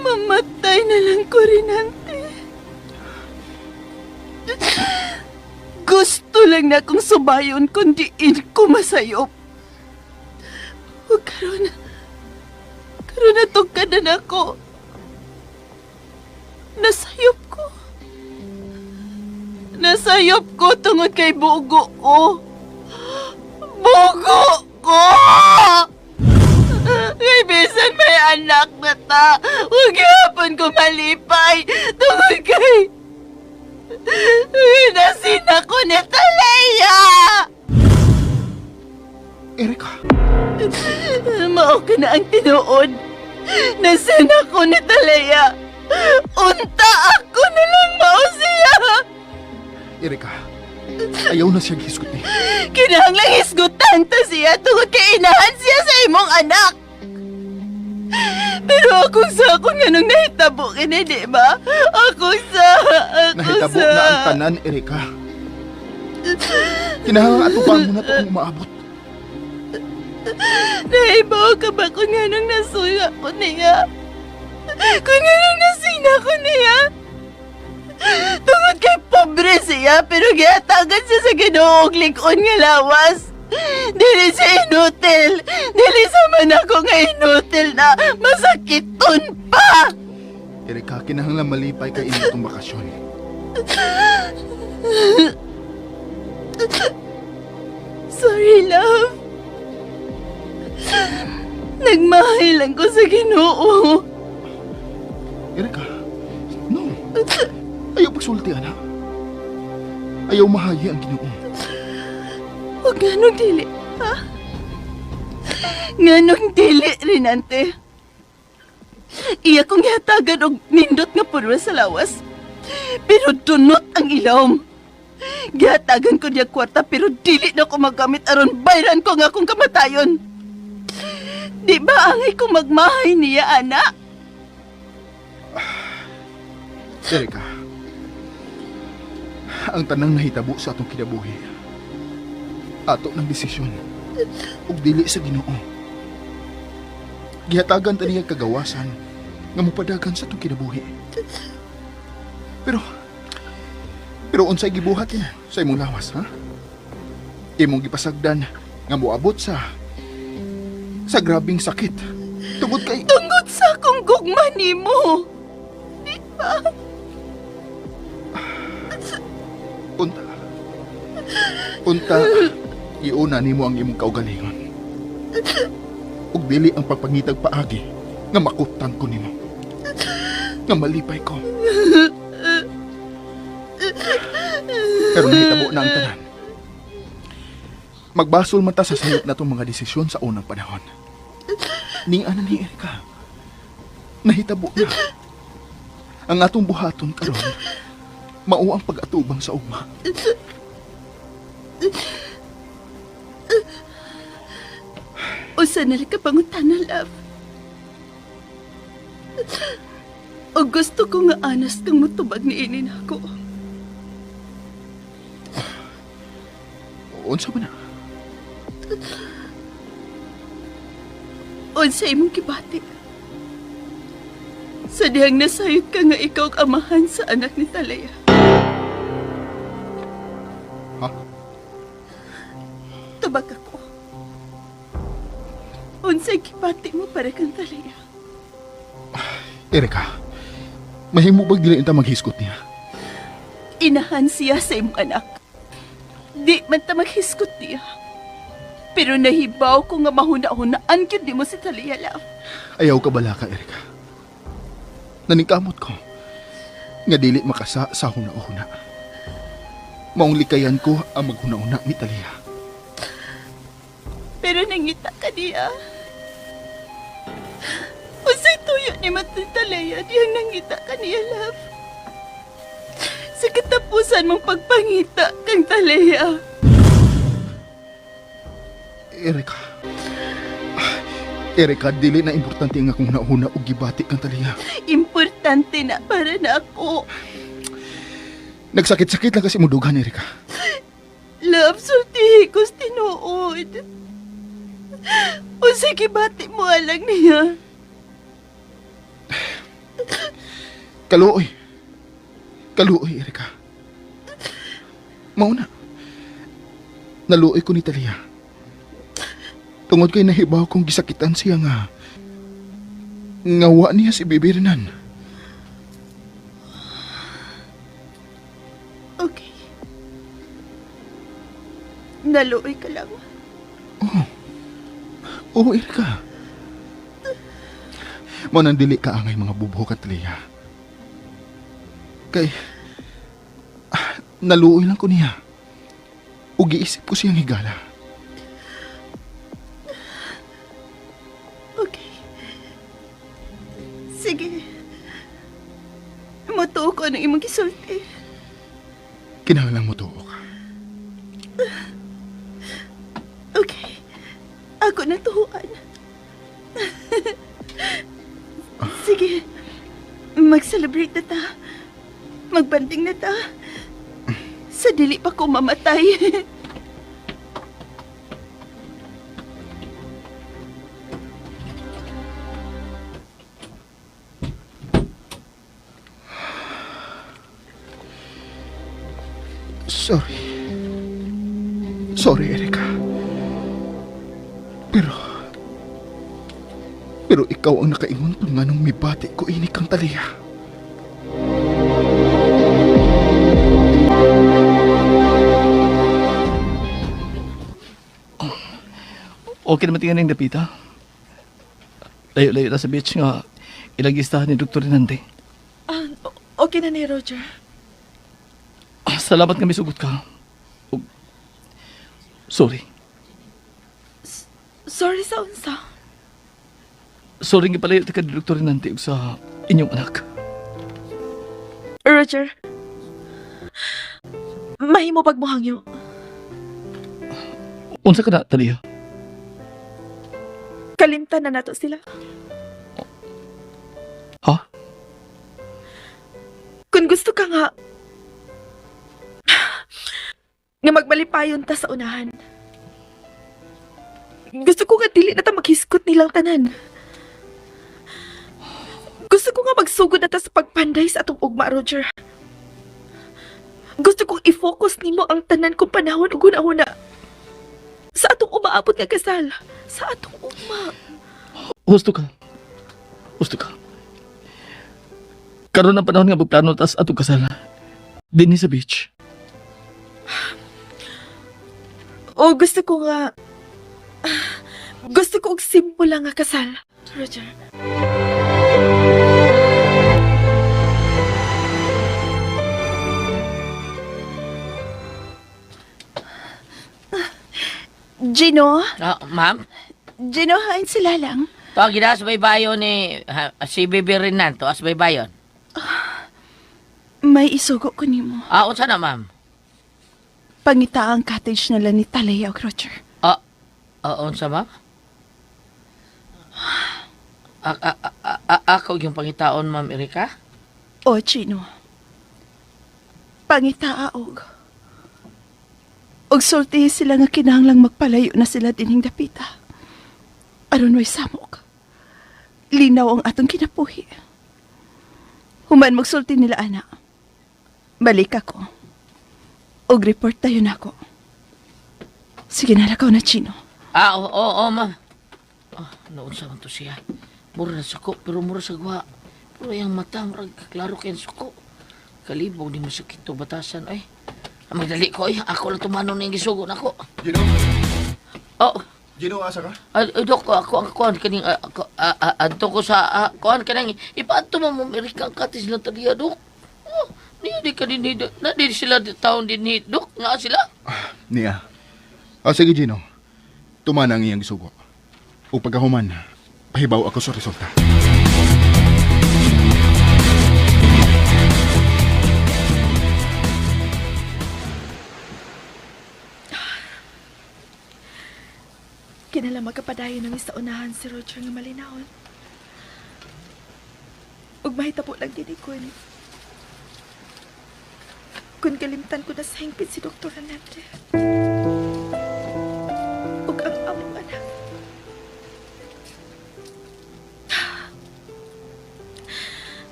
Mamatay na lang ko, Renante. Gusto lang na akong subayon kundi diin ko masayop. O karon, karon natugkadan ako. Nasayop ko. Nasayop ko tungod kay bugo ko. Bugo ko! Kay bisan may anak na ta, huwag gihapon ko malipay tungod kay nasina ko ni Talea! siya! Erika! Mao ka na ang tinuod. Nasin ako ni Talea. Unta ako na lang mao siya. Erika, ayaw na siya hisgot ni. Kinahanglang hisgutan ta siya tungod kay inahan siya sa imong anak. Pero akong sa akong nganong nahitabo kini, di ba? Ako sa, ako Nahitabo sa. na ang tanan, Erika. Kinahanglan atubang mo na to ang umaabot. Nahibaw ka ba kung nganong nasuya ko niya? Kung nganong nasina ko niya? Tungod kay pobre siya, pero gihatagan siya sa Ginoo og lig-on nga lawas. Dili siya inutil. Dili sa man ako nga inutil na masakiton pa. Erika, kinahanglan malipay kay inyo itong bakasyon. Sorry, love. Nagmahal lang ko sa Ginoo. Erika, no. Ayaw pagsulti, anak. Ayaw mahayi ang Ginoo. Huwag nganong dili, ha? Nganong dili, Rinante. Iya kong gihatagan og nindot nga purwa sa lawas. Pero dunot ang ilawom. Gihatagan ko niya kwarta pero dili na ko magamit aron bayran ko nga akong kamatayon. Di ba angay ko magmahay niya, ana? Erika, ang tanang nahitabo sa atong kinabuhi, ato ng desisyon, ug dili sa Ginoo. Gihatagan ta niya kagawasan nga mopadagan sa atong kinabuhi. Pero, pero unsay gibuhat nimo sa imong lawas, ha? Imong gipasagdan nga moabot sa grabing sakit. Tungod kay Tungod sa akong gugma nimo. Di ba? Unta. Unta, iuna nimo ang imong kaugalingon. Ug dili ang pagpangitag paagi nga makutan ko nimo. Nga malipay ko. Pero nahitabo na ang tanan. Magbasol man ta sa sayop na itong mga desisyon sa unang panahon. Ning ana ni Erika. Nahitabo na. Ang atong buhaton karon mao ang pag-atubang sa ugma. Usa na lang ka pangutana, love. O gusto ko nga anas kang mutubag ni ini nako. Unsa ba na? Unsa imong gibati? Sa dihang nasayod ka nga ikaw ang amahan sa anak ni Talea. Ha? Tubag ako. Unsay gibati mo para kang Talea? Erika, mahimo bag dili ta maghisgot niya? Inahan siya sa imong anak. Di man ta maghisgot niya. Pero nahibaw ko nga mahuna-hunaan gyud nimo si Talia, love. Ayaw ka bala ka, Erika. Naningkamot ko. Nga dili makasa sa huna-huna. Maong likayan ko ang maghuna-huna ni Talia. Pero nangita ka niya. Unsay tuyo ni Talia, diyang nangita ka niya, love. Sa katapusan mong pagpangita kang Talia. Erika. Erika, dili na importante ang akong huna-huna o gibati kang Talia. Importante na para na ako. Nagsakit-sakit lang kasi mo dugan, Erika. Love, sultihi ko sa tinuod. Unsay gibati mo alang niya. Kaluoy. Kaluoy, Erika. Mauna. Naluoy ko ni Talia. Tungod kay nahibaw kong gisakitan siya nga. Ngawa niya si Bibi Renan. Okay. Naluoy ka lang. Oo, Erika. Mo nang dili ka angay mga bubuhok at Talia. Kay naluoy lang ko niya. Ug giisip ko siyang higala. Okay. Sige. Mutuo ko ng imong gisulti. Kinahanglan mo tuo ka. Okay. Ako na tuhuan. Sige. Mag-celebrate na ta. Magbanding na ta. Sa dili pa ko mamatay. Sorry. Sorry, Erika. Pero... Pero ikaw ang nakaingon kung nganong mibati ko ini kang taliya. Okay naman tingnan ng dapita. Layo-layo na sa beach nga ilang gistahan ni Dr. Rinante. Ah, okay na ni Roger. Ah, salamat nga misugot ka. Ug- Sorry. Sorry sa unsa. Sorry nga pala ka ni Dr. Rinante ug sa inyong anak. Roger. Mahimo pag mohangyo. Unsa ka na, Talia? Kalimtan na nato sila. Ha? Kung gusto ka nga nga magbalipayon ta sa unahan. Gusto ko nga dili na ta maghiskot nilang tanan. Gusto ko nga magsugod na ta sa pagpanday sa atong ugma, Roger. Gusto kong i-focus nimo ang tanan kong panahon ug hunahuna sa atong umaabot nga kasal, sa atong ugma. Husto ka. Husto ka. Karon ang panahon nga magplano tas atong kasal. Dinhi sa beach. O gusto ko nga gusto ko og simple lang nga kasal, Roger. Gino? Ah, ma'am? Gino, hain sila lang. Tawag gina sa baybayon ni ha, si Bibi Renan to as baybayon. May isugo ko nimo. Ah, unsa na ma'am? Pangita ang cottage nila ni Talaya og Roger. Ah, ah unsa ma'am? Ako yung pangitaon ma'am Erika? O, Gino. Pangita og. Og sulti sila nga kinahanglang magpalayo na sila dinhing dapita. Aron way samok. Linaw ang atong kinapuhi. Human magsulti nila ana. Balik ako. Og report tayo nako. Sige na lakaw na, Chino. Ah, oo, oo, oo, ma'am. Ah, naunsa man to siya. Mura na suko, pero mura sa guwa. Pero yung mata, mura klaro kayong suko. Kalibog, di masakit to batasan, ay. Ah, magdali ko, ay. Ako lang tumano na yung gisugo na ako. Gino? Oh, Gino, asa ka? ay, ay, dok, ako ang kuan kaning ah, ako, ah, ah, adto ko sa ah, kuan kaning ipaadto mo mo Erika ang katis na taliya, dok. Oh, niya di ka din na di sila di taon din ni dok nga sila. Niya. Ah, sige, Gino. Tumana ang iyang gisugo. O pagkahuman, pahibaw ako sa resulta. Kinala magkapadayon ng isa unahan si Roger nga malinawon. Ug mahitabo lang gini kun. Kun kalimtan ko na sa hingpit si Dr. Renate. Ug ang among anak.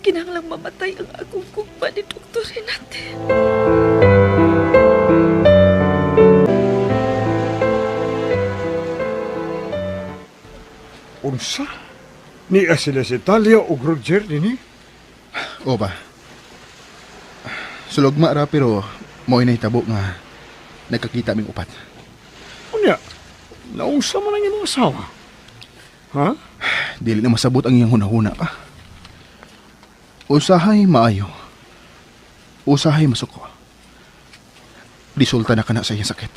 Kinahanglang mamatay ang akong gugma ni Dr. Renate. Unsa? Niya sila si Talia ug Roger dinhi? O ba? Sulogma ra pero mo'y nahitabo nga nagkakita ming upat. Unya, naunsa man ang imong asawa? Ha? Dili na masabot ang iyang hunahuna pa. Usahay maayo. Usahay masuko. Resulta na kana sa iyang sakit.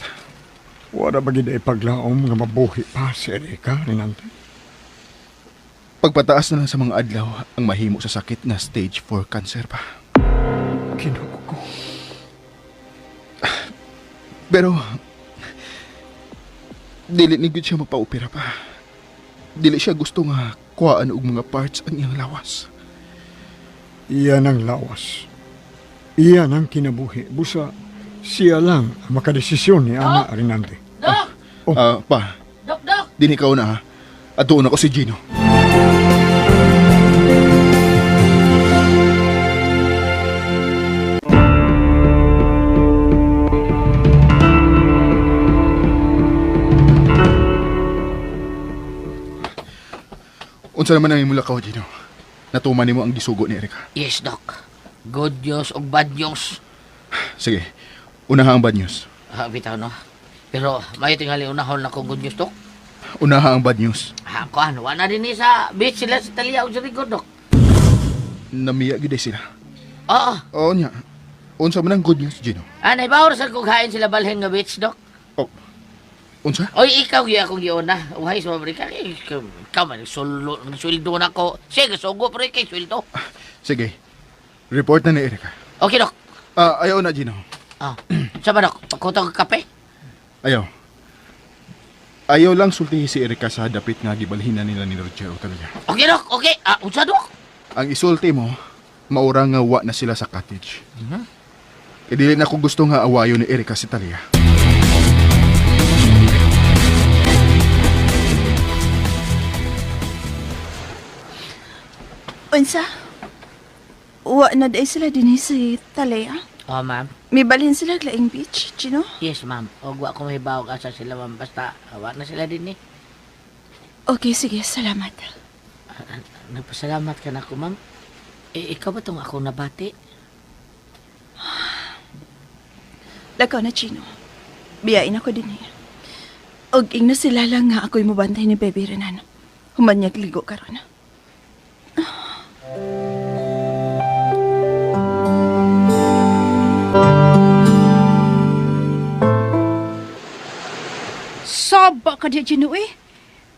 Wala ba gid ay paglaom nga mabuhi pa si Erika, Rinante? Pagpataas na lang sa mga adlaw ang mahimo sa sakit na stage 4 cancer pa. Kinuko ko. Pero dili ni gud siya mapaopera pa. Dili siya gusto nga kuhaan og mga parts ang iyang lawas. Iyan ang lawas. Iyan ang kinabuhi. Busa, siya lang ang makadesisyon ni Ana, Rinante. Dok! Oh. Ah, pa, Dok, dok! dinhi ka una ha. Atuon ako si Gino. Unsa naman ang imong lakaw, Gino? Natuman nimo ang gisugo ni Erika. Yes, Dok. Good news o bad news. Sige, unaha ang bad news. Ah, bitaw, no? Pero may tingali unahon na kong good news, Dok. Unaha ang bad news. Ah, kuan, wala din ni sa beach sila sa Talia o sa Rigor, Dok. Namiya gyud ay sila. Oo. Oo niya. Unsa man ang good news, Gino? Ah, naibawar sa kung hain sila balhin nga beach, Dok. Unsa? Oy, ikaw gyud akong giuna. Uhay sa pabrika. Eh, Ikaw man, sweldo na ko. Sige, sugo pero ikay sweldo. Sige. Report na ni Erika. Okay, Dok. Ah, ayaw na, Gino. Ah, sa ba, Dok? Pagkutang ka kape? Ayaw. Ayaw lang sultihi si Erika sa dapit nga gibalhin na nila ni Roger o talaga. Okay, Dok. Okay. Ah, unsa, Dok? Ang isulti mo, maura nga wa na sila sa cottage. Kaya dili na ko gusto nga awayo ni Erika si Talia. Unsa? Wa na day sila dinhi si Talea. Oh, ma'am. Mibalhin sila Laing Beach, Gino? Yes, ma'am. Og wa ko mahibawag asa sila, ma'am. Basta, wa na sila din eh. Okay, sige, salamat. Ah, nagpasalamat ka na ako, ma'am. Eh, ikaw ba tong ako nabati? Lakaw na, Chino. Biyain ako din eh. Og ingna sila lang nga ako'y mubantay ni Baby Renan. Humanyag ligo karon. Saba ka diya, Gino eh.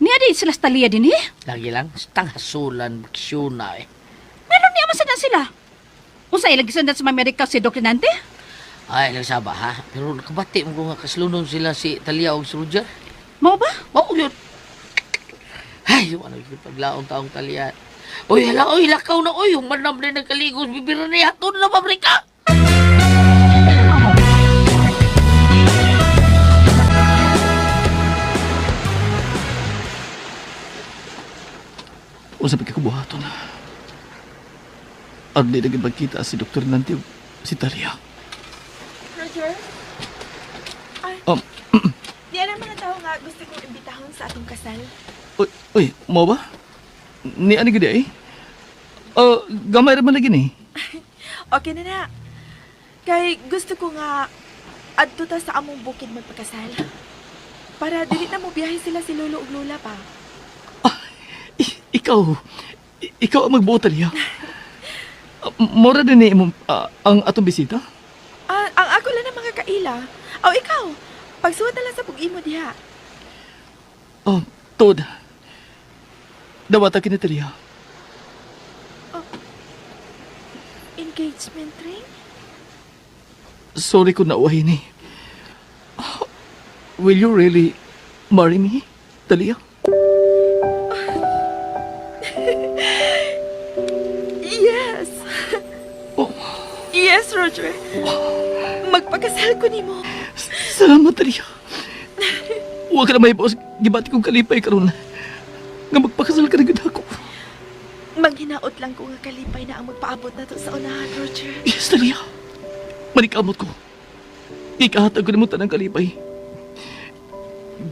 Niya di sila sa Talia din eh. Lagi lang, tanghasulan, baksyon na eh. Meron niya masadan sila. Unsa ilang gisundan sa Amerika si Doc Renante? Ay, nagsaba ha. Pero nakabati mo ko nga kaslunon sila si Talia o si Roger. Mao ba? Mao yun. Ay, yung ano yung paglaong taong Talia. Uy, hala, uy, lakaw na, uy. Yung manam na nagkaligos, bibira na yato na pabrika. Unsa pa kay buhaton? Aron di na gyud magkita si Dr. Nante ug si Talia. Roger? Ay, di na mga tao nga gusto kong imbitahon sa atong kasal. Uy, uy, mo ba? Ni ani gid eh? Gamay ra man lagi ni. Okay na na. Kay gusto ko nga adto ta sa among bukid magpakasal. Para dili na mo biyahe sila si Lolo ug Lola pa. Ikaw, ikaw ang magbuot Talia. Mora din ni imong ang atong bisita. Ah, ang ako lang ang mga kaila. O ikaw, pagsuwat na lang sa pag-imo diha. Oh, tod. Dawata kini Talia. Engagement ring? Sorry kung nauwahin ni. Will you really marry me, Talia? Yes. Yes, Roger. Magpakasal ko nimo. Salamat, Talia. Huwag ka na may boss. Gibati kong kalipay karon. Nga magpakasal ka na gud ako. Maghinaot lang ko nga kalipay na ang magpaabot na to sa unahan, Roger. Yes, Talia. Manikamot ko. Ikahatag ko nimo tanang kalipay.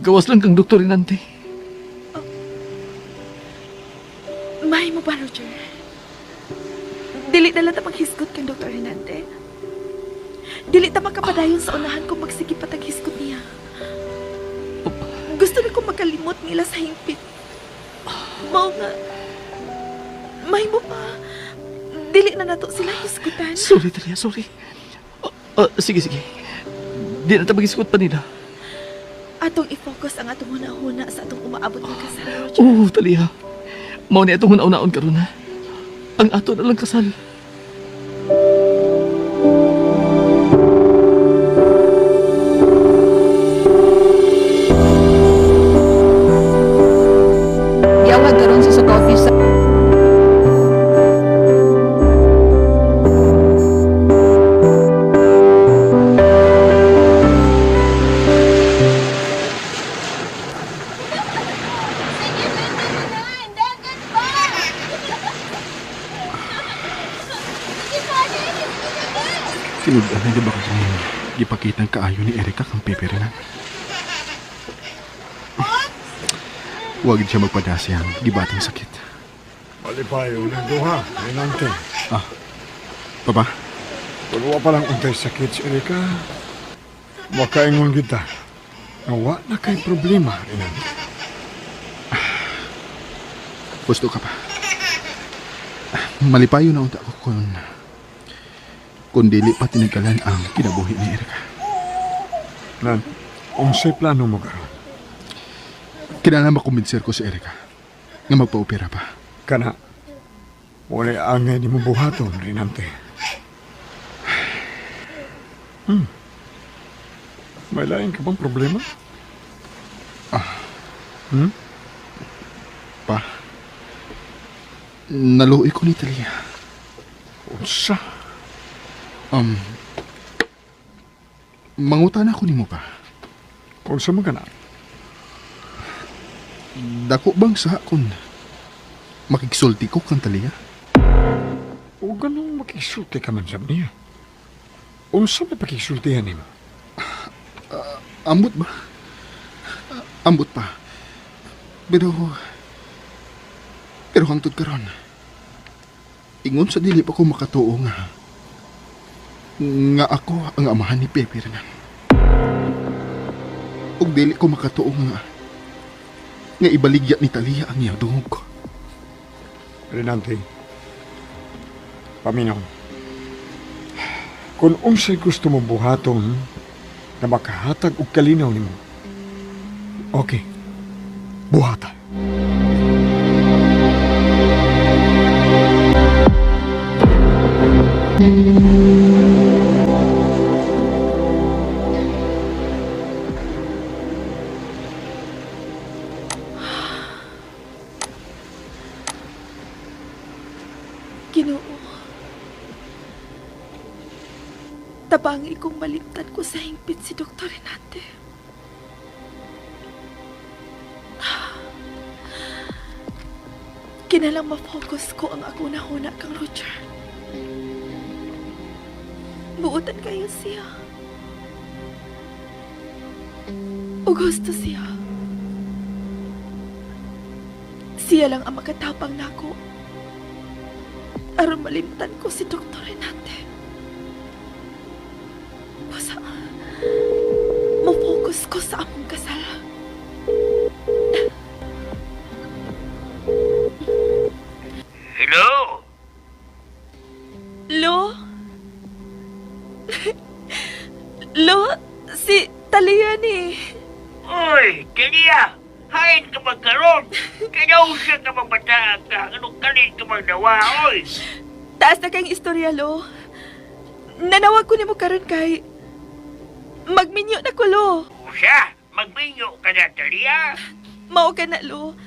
Gawas lang kang Doktor Rinante. Mahay mo ba, Roger? Dili na lang ta maghisgot kang Dr. Renante. Dili ta makapadayon sa unahan kung magsige pa tag hisgot niya. Gusto na ko makalimot nila sa hingpit. Mao nga, mahay mo pa. Dili na nato sila hisgutan. Sorry, Talia, sorry. Sige, sige. Di na ta magisgot pa nila. Atong i-focus ang atong hunahuna sa atong umaabot nga kasal, Roger. Oo, Talia. Mao ni atong hunaon karon ha. Ang ato na lang kasal. Giawhag karon sa coffee sa Tinud-anay na ba kasi gipakita ang kaayo ni Erika kang Pepe Renan? Huwag siya magpadasiyang gibatang sakit. Malipayo ng duha, Renante. Ah, Papa? Kung wa pa lang untay sakit si Erika, makaingon kita. Nga wa na kay problema, Renante. Gusto ka pa. Malipayo na unta ko kung dili pa tinagalan ang kinabuhi ni Erika. Nan, unsay plano mo karon? Kinahanglan makumbinser ko si Erika nga magpa-opera pa. Kana, wala angay ni mo buhaton, Renante. May lain ka bang problema? Ah. Pa, naluoy ko ni Talia. Unsa? Mangutan ako nimo pa. Unsa man kana? Dako bang sa kung makigsulti ko kang Talia? O ganong makisulti ka man sab niya? Unsa may pakisultihan nimo? Ambot ba? Ambot pa. Pero hangtod karon. Ingon sa dili pa ko makatuo nga ako ang amahan ni Pepe Renan. Ug dili ko makatuo nga ibaligya ni Talia ang iyang dungog. Renante, paminaw. Kung unsay gusto mong buhaton na makahatag og kalinaw nimo, okay, buhata. Ginoo. Tabangi kong malimtan ko sa hingpit si Dr. Renate. Kinalang ma-focus ko ang ako na huna kang Roger. Buotan kayo siya. O gusto siya. Siya lang ang makatapang nako. Aron malimtan ko si Dr. Renate. Basta, mo-focus ko sa among kasal. Hello? Lo? Lo, si Talia ni. Uy, Talia! Hain ka magkaroon! Kinausa ka magbata ka! Anong kalit ka magdawa, oy? Taas na kayong istorya, Lo. Nanawag ko nimo karon kay magminyo na ko, Lo. Usa, magminyo ka na, Talia. Mao ka na, Lo.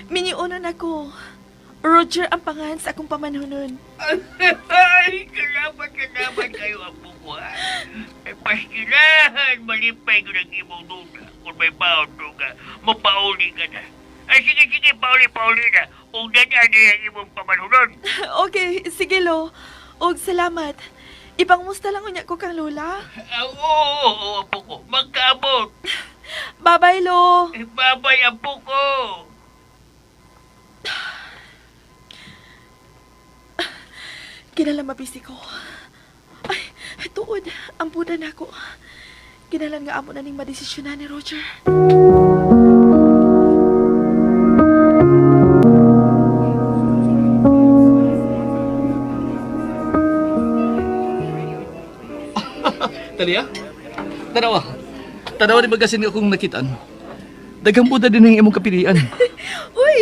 Minyo na ko. Roger ang pangalan sa akong pamanhonon. Ay, salamat, salamat kayo, apo ko, ha. Ay, pastilahan, malipay ko ng imong duda. Kung may baon ka, mapauli ka na. Ay, sige, sige, pauli, pauli na. Kung dadaan na ang imong pamanhonon. Okay, sige, Lo. Og salamat. Ipangmusta lang unya ko kang Lola. Ah, oo, oo, apo ko. Magkaabot. Bye-bye, Lo. Eh, bye-bye, apo ko. Kinala mabisi ko. Ay, tuod, ang buda na ako. Kinalan nga amo na ning madesisyonan ni Roger. Talia? Tanawa. Tanawa ni magasin nga akong nakitaan. Daghang buda din ang imong kapilian. Uy!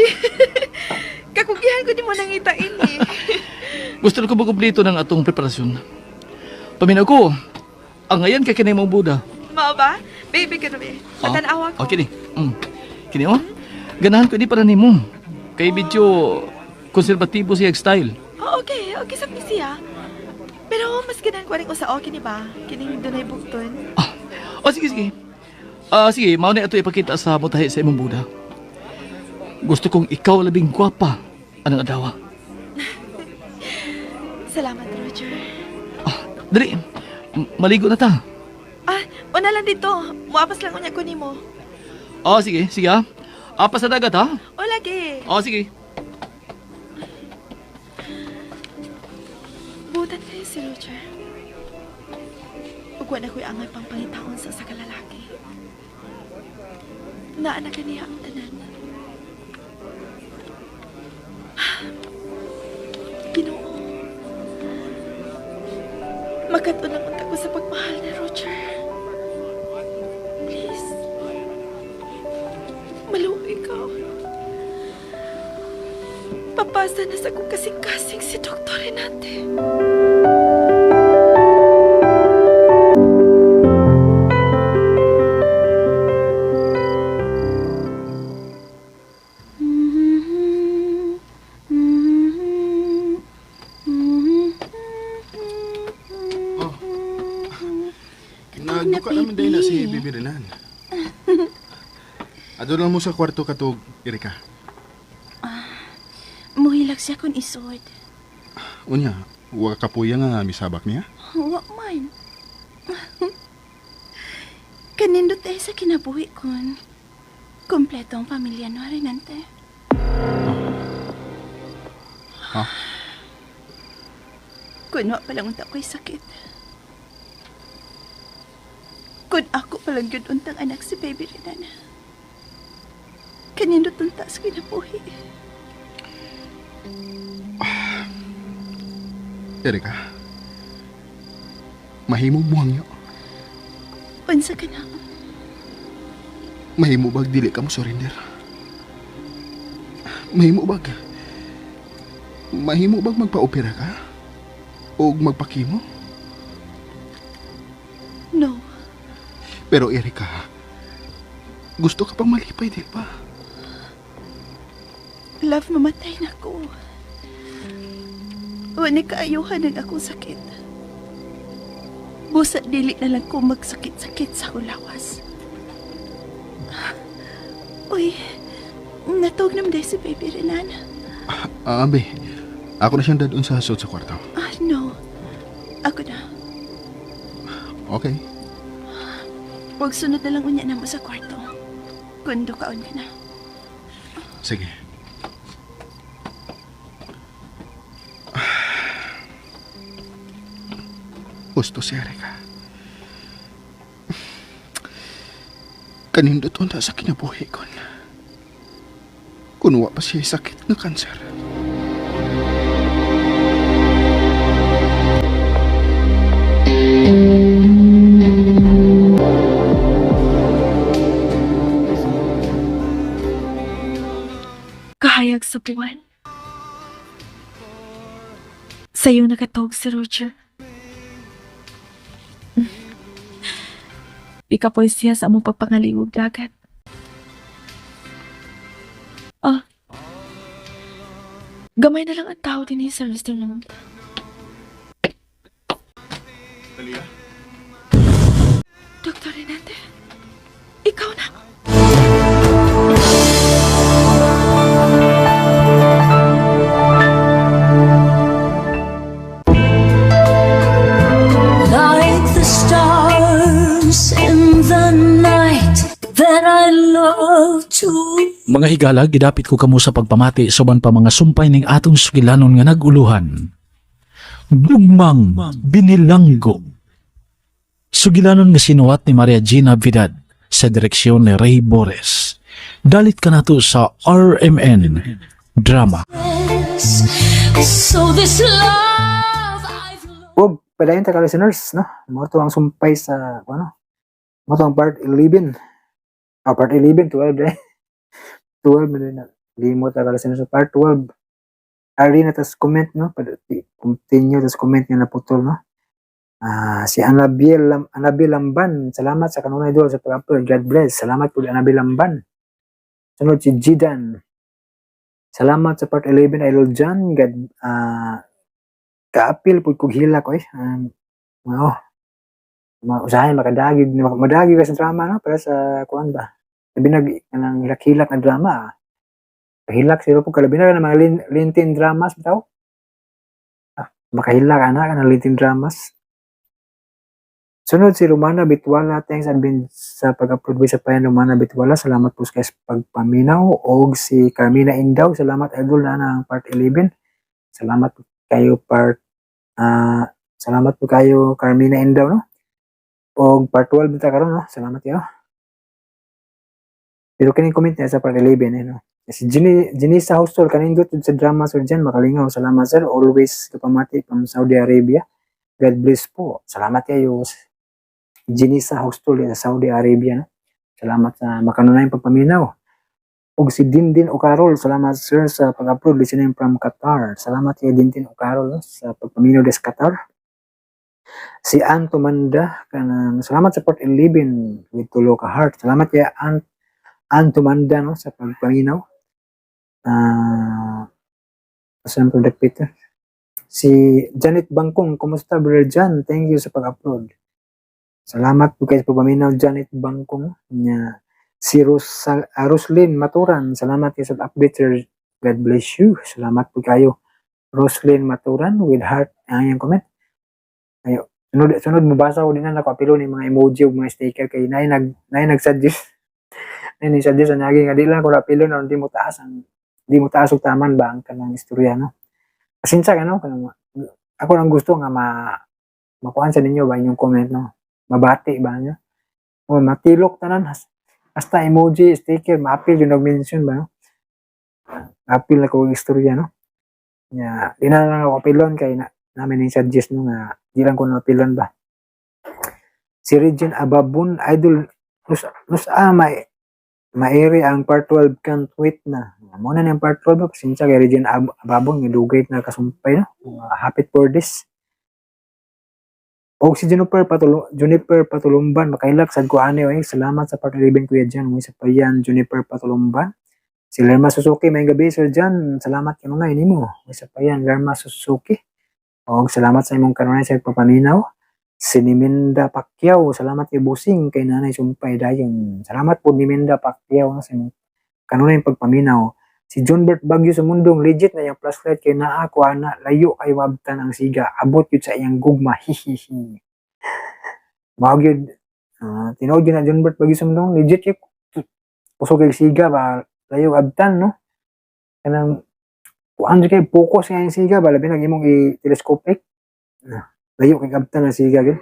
Kakugihan ko di mo nangita ini. Gusto ko makumpleto ng atong preparasyon. Paminaw ko, ang ngayon kay kinay mong Buda. Mao ba? Baby ka eh. Patanawa ko. Oh, kini. Kini oh. Ganahan ko ini para nimo. Kay medyo konserbatibo siya style. Oh, okay. Okay sa ni siya. Pero mas ganahan ko rin usa okay ni ba? Kining dunay bugton. Oh, sige, sige. Ah, sige, mao na ato ipakita sa mutahi sa imong Buda. Gusto kong ikaw labing gwapa anang adawa. Salamat, Roger. Dali, maligo na ta. Ah, una lang dito. Muapas lang unya ko nimo. Oh, sige, sige ah. Apa sa dagat ha? O lagi. Oh, sige. Butan kayo si Roger. Ug wa na ko'y angay pang pangitaon sa usa ka lalaki. Naa na kaniya ang tanan. Ginoo. Makat-on lang unta ko sa pagmahal ni Roger. Please. Maluoy ka. Papasa na sa kong kasing-kasing si Dr. Renate. Nagduka naman dahil na si Bibi Renan. Ado lang mo sa kwarto katog, Erika. Muhilak siya kun isod. Unya, wa kapuya nga misabak niya. Wa man. Kanindot eh sa kinabuhi kon. Kompleto ang pamilya no, Renante. Ha? Kun wa pa lang unta ko'y sakit. Kun ako pa lang yun untang anak si Baby Renan. Kanindot unta sa kinabuhi. Erika, mahimo mo ang yo. Unsa ka na? Mahimo bag dili ka mo surrender. Mahimo bag. Mahimo bag magpa-opera ka? O magpakimo? No. Pero Erika, gusto ka pang malipay, di ba? Love, mamatay na ko. Wa ni kaayuhan ang akong sakit. Busa dili na lang ko magsakit-sakit sa akong lawas. Uy, natog naman si Baby Renan. Ah, Ambe, ako na siyang dadun sa hasod sa kwarto. Ah, no. Ako na. Okay. Huwag sunod na lang unya na mo sa kwarto. Kundo kaon ka na. Sige. Gusto si Erika. Kanindot unta sa kinabuhi kon. Kunwa pa siya sakit nga kanser. Kahayag sa buwan. Sa'yo nakatawag si Roger. Ikapoy siya sa among pagpangaliwog dagat. Ah. Gamay na lang ang tao din sa restaurant. Talia? Dr. Renate, ikaw na. Like the stars in the night that I love to Mga higala, gidapit ko kamo sa pagpamati soban pa mga sumpay ning atong sugilanon nga naguluhan. Gugmang binilanggo. Sugilanon nga sinuwat ni Maria Gina Vidad sa direksyon ni Ray Bores. Dalit ka nato sa RMN Drama. So this love I've Ug padayon ta ka listeners, no? Mo to ang sumpay sa ano? Mao tong part 11. Ah, part 11, 12 eh. 12 na din na. Limot na kala sa part 12. Ari na tas comment, no? Continue tas comment nga naputol, no? Ah, si Annabiel Lamban, salamat sa kanunay, idol, sa pag-upload. God bless. Salamat po, Annabiel Lamban. Sunod si Jidan. Salamat sa part 11, Idol John. God, kaapil po kog hilak oy. Oh, usahay makadagig madagig ka sa drama, no, para sa kuan ba. Labi nag kanang hilak-hilak na drama. Ah. Hilak siro po kalabi na mga Lintin dramas bitaw. Ah, makahilak ana kanang Lintin dramas. Sunod si Romana Bitwala, thanks advance sa pag-upload sa payan, Romana Bitwala. Salamat po sa pagpaminaw. Og si Carmina Indaw, salamat, idol, na ang part 11. Salamat po kayo part salamat po kayo, Carmina Indaw, no. Og part 12 ta karon, no. Salamat kayo. Pero kining comment niya sa part 11 eh, no. Si Jenny, Jenisa Hostol, kanindot sa drama, sir Jan, makalingaw. Salamat, sir. Always kapamati from Saudi Arabia. God bless po. Salamat kayo. Jenisa Hostol sa Saudi Arabia. No? Salamat sa makanunay pagpaminaw. Ug si Dindin Ocarol, salamat, sir, sa pag-upload, listening from Qatar. Salamat kay Dindin Ocarol, no, sa pagpaminaw des Qatar. Si Anto Manda, kanang salamat sa part 11 with tulo ka heart. Salamat kay Anto Manda, no, sa pagpaminaw. Ah, uh, product Peter. Si Janet Bangkong, kumusta, Brother Jan? Thank you sa pag-upload. Salamat po kayo sa pagpaminaw, Janet Bangkong. Nya, si Roslyn Maturan, salamat kayo sa update, sir. God bless you. Salamat po kayo. Roslyn Maturan with heart ang iyang comment. Ayo, sunod sunod mabasa ko din na nako apilo ni mga emoji ug mga sticker kay naay nag-suggest. Naay ni-suggest ang nga di lang ko apilo na di mo taas og taman ba ang kanang istorya, no. Pasensya ka, no, kanang ako lang gusto nga makuan sa ninyo ba inyong comment, no. Mabati ba niyo? O matilok tanan hasta emoji, sticker, maapil yung nag-mention ba, no? Apil na ko og istorya, no. Nya, di na lang ako apilon kay na namin ni suggest, no, nga di lang ko na apilon ba. Si Regine Ababun, idol, nus ah, may mairi ang part 12, can't wait na. Mao na niyang part 12, pasensya kay Regine Ababun nga dugay na kasumpay, no. Hapit for this. Og si Juniper Patulumban, makailak sad ko ani oy. Salamat sa part 11, Kuya Jan, mo sa payan, Juniper Patulumban. Si Lerma Suzuki, may gabi, Sir Jan. Salamat kanunay nimo. May sa payan, Lerma Suzuki. Og salamat sa imong kanunay sa pagpaminaw. Si Niminda Pacquiao, salamat kay Busing kay Nanay Sumpay dayon. Salamat po, Niminda Pacquiao, no, sa imong kanunay pagpaminaw. Si John Bert Bagyo sa mundong, legit na yung flashlight kay naa ko ana, layo kay wabtan ang siga, abot yun sa iyang gugma, hihihi. Mao gyud, tinuod gyud na, John Bert Bagyo sa mundong, legit kay kusog kay siga ba, layo abtan, no, kanang kuan jud kay focus nga yung siga ba, labi na imong i-telescopic. Ah, layo kay abtan ang siga gyud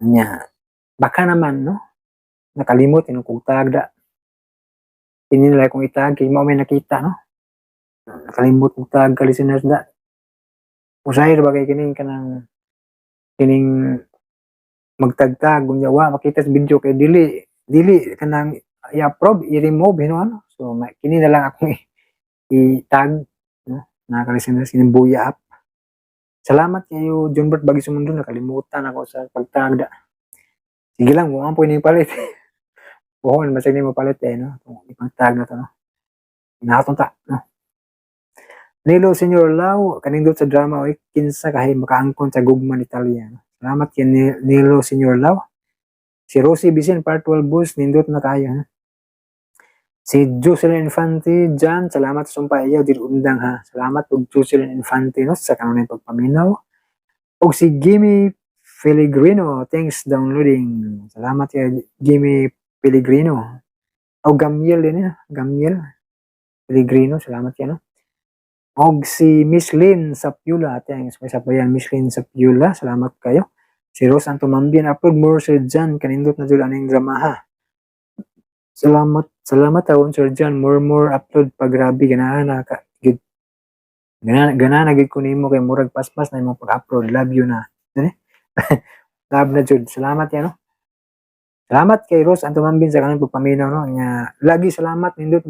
nya. Baka naman, no, nakalimot inong kog tag da. Ini nila kong itag kay mao may nakita, no. Nakalimot kog tag ka listeners da. Usahay ra ba kay kining kanang kining magtagtag unya wa makita sa video kay dili dili kanang i-approve, i-remove hinuon. So kini na lang akong i-tag, no, mga ka-listeners, kining Booyah app. Salamat kayo, John Bert Bagyo Sumundo, nakalimutan ako sa pagtag da. Sige lang, wa man po ining palit. Buhon, basig ni mo palit eh, no? Kung ipang-tag na to, no? Nakatong ta, no? Nilo Senior Lau, kanindot sa drama, oy, kinsa kahay makaangkon sa gugma ni Talia. No? Salamat kay Nilo Senior Lau. Si Rosie Bisin, part 12 bus, nindot na kayo, ha? Si Jocelyn Infante, Jan, salamat sa sumpay iyo, dili undang ha. Salamat og Jocelyn Infante, no, sa kanunay pagpaminaw. Og si Gimme Pellegrino, thanks downloading. Salamat kay Gimme Pellegrino. O Gamiel din eh, Gamiel Pellegrino, salamat yan, no? Og si Miss Lynn Sapula, thanks. May sabayan, Miss Lynn Sapula, salamat kayo. Si Rose Antomambian, upload more, Sir Jan, kanindot na jud aning drama ha. Salamat, salamat taon, Sir Jan, more more upload pa, grabe ganahan na ka gid. Ganahan ganahan na gid ko nimo kay murag paspas na imong pag-upload. Love you na. Dani? Love na jud. Salamat yan, no? Salamat kay Rose Antumambin sa kanang pagpaminaw, no, nga lagi salamat nindot,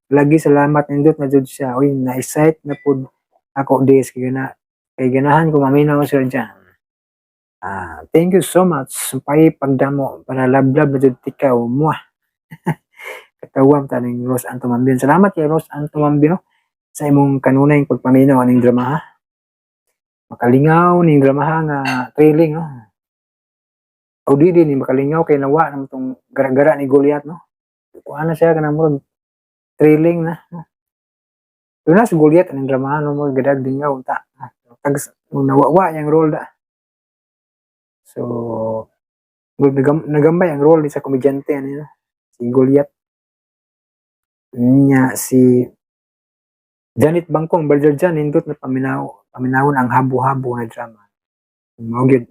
lagi salamat, nindot na jud siya. Uy, na-excite na pud ako dis kay gana kay ganahan ko maminaw, Sir Jan. Ah, thank you so much. Sumpay pagdamo para lablab na jud tikaw mo. Katawam taning Rose Antumambin. Salamat kay Rose Antumambin, no, sa imong kanunay pagpaminaw aning drama, ha. Makalingaw ning drama, ha, nga thrilling, no. O di ni makalingaw kay nawa naman tong gara-gara ni Goliath, no. Kuha na siya kanang murag thrilling na, no. Doon na si Goliath aning drama, no, mo gadag dingaw ta. Tags nawawa yang role da. So, nagambay ang role ni sa komedyante ano, no? Si Goliath. Nya si Janet Bangkong, Brother Jan, nindot na paminaw, paminawon ang habo-habo na drama. Mao gyud.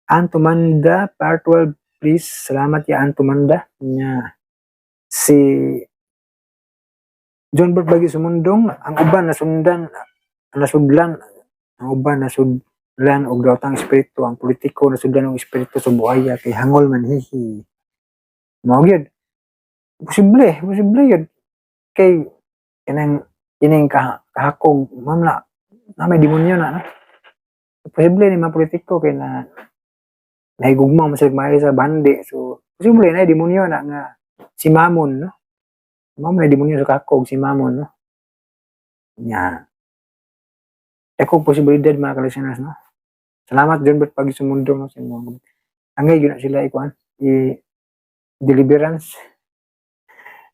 Antumanda, part 12, please. Salamat ya, Antumanda. Nya si John Bert Bagyo Sumundong, ang uban nasundan, nasudlan, ang uban nasudlan og daotang espiritu, ang politiko nasudlan og espiritu sa buhaya kay hangol man, hihi. Mao gyud. Posible, posible yun. Kay kanang kining kahakog ma'am na na may demonyo na, no? Posible ni mga politiko kay na nahigugma man sila maayo sa bandi. So, posible na demonyo na nga si Mamon, no? Mamon na demonyo sa kakog si Mamon, no? Nya. Eko posibilidad, mga ka-listeners, no? Salamat, John Bert pag sumundo, no, sa imong angay gyud na sila ikuan i deliverance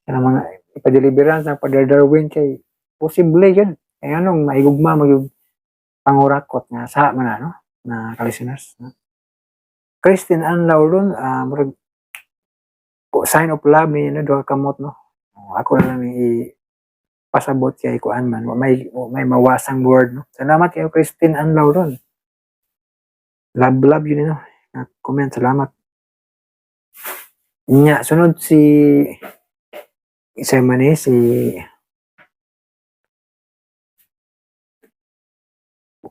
kana mga ipa-deliverance ang Father Darwin kay posible yun. Kay anong mahigugma mo yung pangurakot nga sa man na, no, na ka-listeners, no? Christine Ann Lauron, murag sign of love ni, no, duha kamot, no. Oh, ako na lang i pasabot kay kuan man, wa may mawasang word, no. Salamat kayo, Christine Ann Lauron. Love love yun, no. Na comment, salamat. Nya sunod si isa man eh, si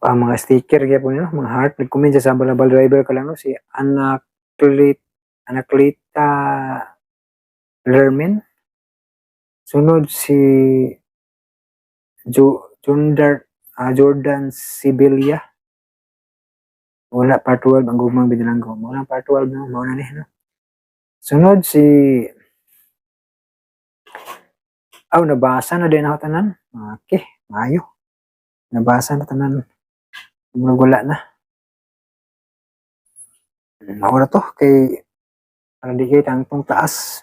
ang mga sticker gyapon, no, mga heart. Nag-comment siya sa Balabal driver ka lang, no, si Anaclit Anaclita Lermin. Sunod si Jo Jundar Jordan Sibilia. Wala part 12 ang Gugmang Binilanggo. Mao na part 12, no, mao na ni, no. Sunod si. Aw, nabasa na din ako tanan. Okay, maayo. Nabasa na tanan. Murag wala na. Mao na to kay para di kay tangtong taas.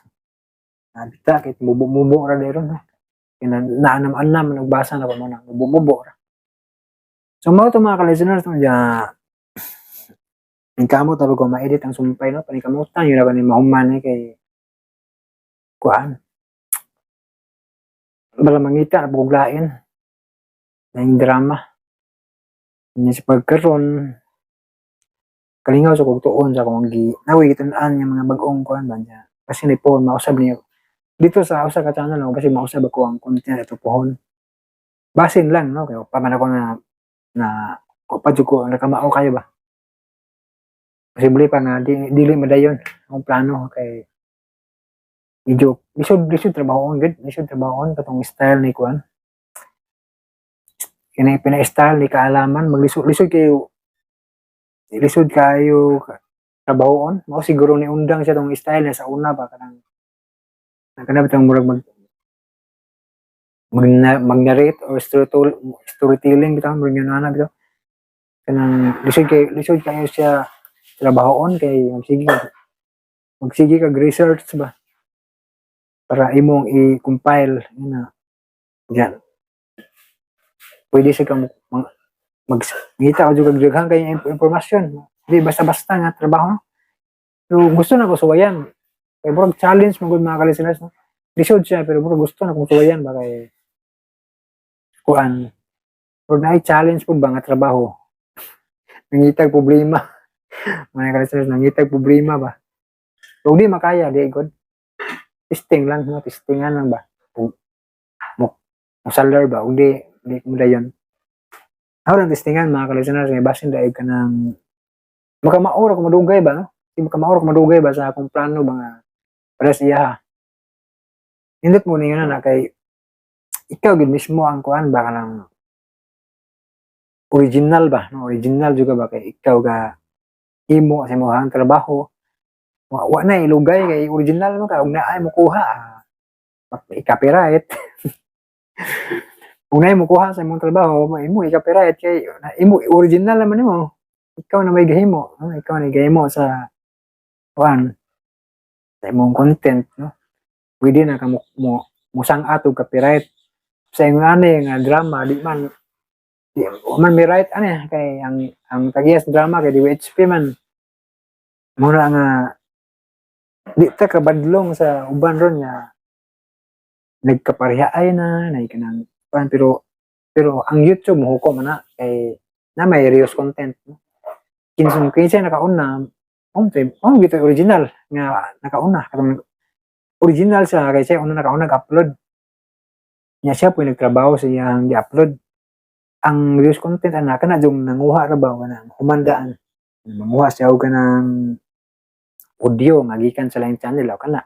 Nabita kay mubo-mubo ra dayron, no. Kay na naanam-anam nagbasa na ko mo na mubo-mubo ra. So mao to, mga ka-listeners, no, ya kamot na ko ma-edit ang sumpay, no, panikamutan yun na ba ni mahuman eh, kay kuan bala mangita na buglain na yung drama niya sa pagkaron. Kalingaw sa kog tuon sa akong gi nawi gitun-an nga mga bag-ong kuan ba niya kasi ni pohon mausab niya dito sa usa ka channel, no, kasi mausab ako ang content ito pohon, basin lang, no, kay pa man ako na na ko pa jud ko nakamao kayo ba, posible pa nga di, dili madayon akong plano kay medyo lisod, lisod trabahoon gud, lisod trabahoon katong style ni kuan kini pina-style ni kaalaman. Maglisod, lisod kayo, lisod kayo trabahoon. Mao siguro ni undang siya tong style niya sa una ba, kanang kana bitang murag mag mag mag-narrate or storytelling bitaw, murag yun ana bitaw, kanang lisod kayo siya trabahoon kay magsige kag research ba para imong i-compile yun na yan. Pwede siya kang mag ngita ka jud kag daghan kay impormasyon, di basta-basta nga trabaho, no? Pero gusto na ko suwayan kay murag challenge man gud, mga ka-listeners, no. Lisod siya pero murag gusto na kong suwayan ba kay kuan, murag naay challenge pud ba nga trabaho, nangitag problema, mga ka-listeners, nangitag problema ba. Kung di makaya, di good, testing lang, no, testingan lang ba. Kung mo mo ba, kung di di mo dayon. Ako lang testingan, mga ka-listeners, kay basin daig ka ng makamaura kung madugay ba, no. Di ka maurok madugay ba sa akong plano ba nga para sa iya. Nindot mo ninyo na kay ikaw gid mismo ang kuan ba, kanang original ba, no? Original juga ba kay ikaw ga himo sa imong trabaho. Wa na ilugay kay original mo ka, ug naay mo kuha, i-copyright. Kung naay mo kuha sa imong trabaho, imo i-copyright kay imo original naman nimo. Ikaw na may gahimo, no? Ikaw na gahimo sa kuan, sa imong content, no? Pwede na ka mo musang-at og copyright sa imong ani nga drama. Di man di wa man may right ani kay ang tagiyas drama kay DWHP man. Mura nga di ta kabadlong sa uban ron nga nagkaparehaay na nay kanang kuan, pero pero ang YouTube mohukom man na kay na may reuse content, no? Kinsong kinsa nakauna, oh gito original nga nakauna, katong original siya kay siya una nakauna nag-upload niya, siya po nagtrabaho sa iyang gi-upload. Ang reuse content ana kana jung nanguha ra ba kanang humandaan, manguha siya og kanang audio nga gikan sa laing channel o kana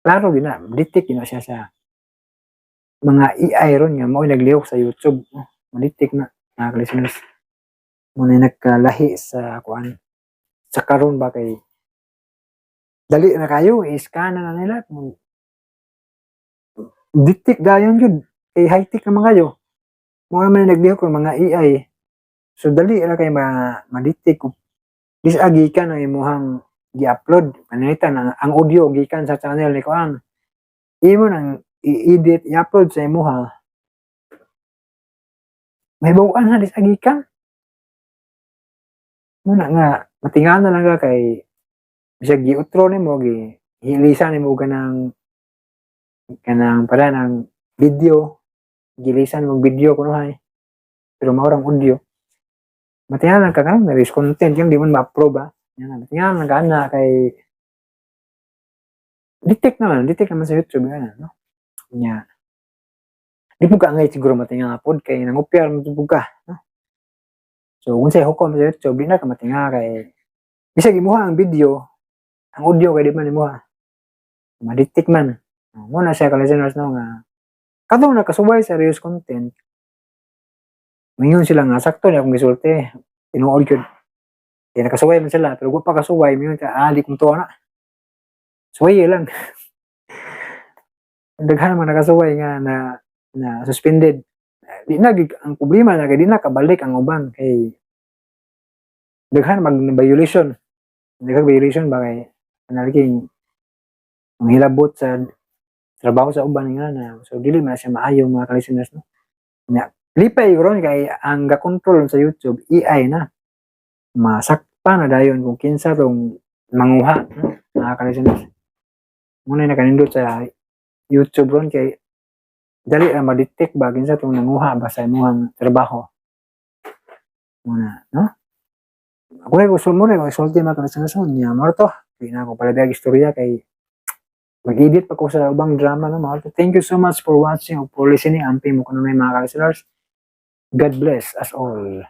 klaro gyud na detect gyud na siya sa mga AI ron nga mao'y naglihok sa YouTube, no? Ma-detect na, mga listeners. Mo na nagkalahi sa kuan sa karon ba kay dali na kayo i-scan na nila, detect dayon gyud kay high-tech naman kayo. Mo naman naglihok ang mga AI, so dali ra kay ma ma-detect kung bisa gikan ang imuhang gi-upload. Pananglitan ang audio gikan sa channel ni kuan, imo nang i-edit, i-upload sa imuha, mahibaw-an na dis gikan. Muna nga matingala lang ka kay bisag gi-utro nimo, gi hilisan nimo kanang kanang para ng video, gilisan mong video kunuhay pero mao rang audio, matingala lang ka kanang na content yung di man ma-approve ba. Yan, matingala lang ka na kay detect naman sa YouTube yan, no? Nya di po ka angay siguro matingala pod kay nangupyar mo pud ka, no? So kung sa hukom sa YouTube, di na ka matinga kay bisag imuha ang video, ang audio kay di man imuha ma-detect man. Mo na siya ka listeners, no, nga katong nakasuway sa reuse content, mingon sila nga sakto na akong gisulti, tinuod gyud kay nakasuway man sila. Pero kung pa kasuway, mingon ka, "Ah, di kong tuwa na suway lang." Daghan man nakasuway nga na na suspended. Di na ang problema na kay di na kabalik ang uban kay daghan mag violation, daghan violation ba kay analiging ang hilabot sa trabaho sa uban nga na. So dili man na siya maayo, mga ka-listeners, no? Nya lipay ron kay ang ga-control sa YouTube AI na, masakpa na dayon kung kinsa tong manguha, no, mga ka-listeners. Muna nakanindot sa YouTube ron kay dali ra ma-detect ba kinsa tong nanguha ba sa imong trabaho muna, no? Ako ay gusto mo rin isulti, mga ka-listeners niya. Mao to, di na ako palabig istorya kay mag-edit pa ko sa ubang drama, no? Mga to. Thank you so much for watching or for listening. Amping mo kanunay, mga ka-listeners. God bless us all.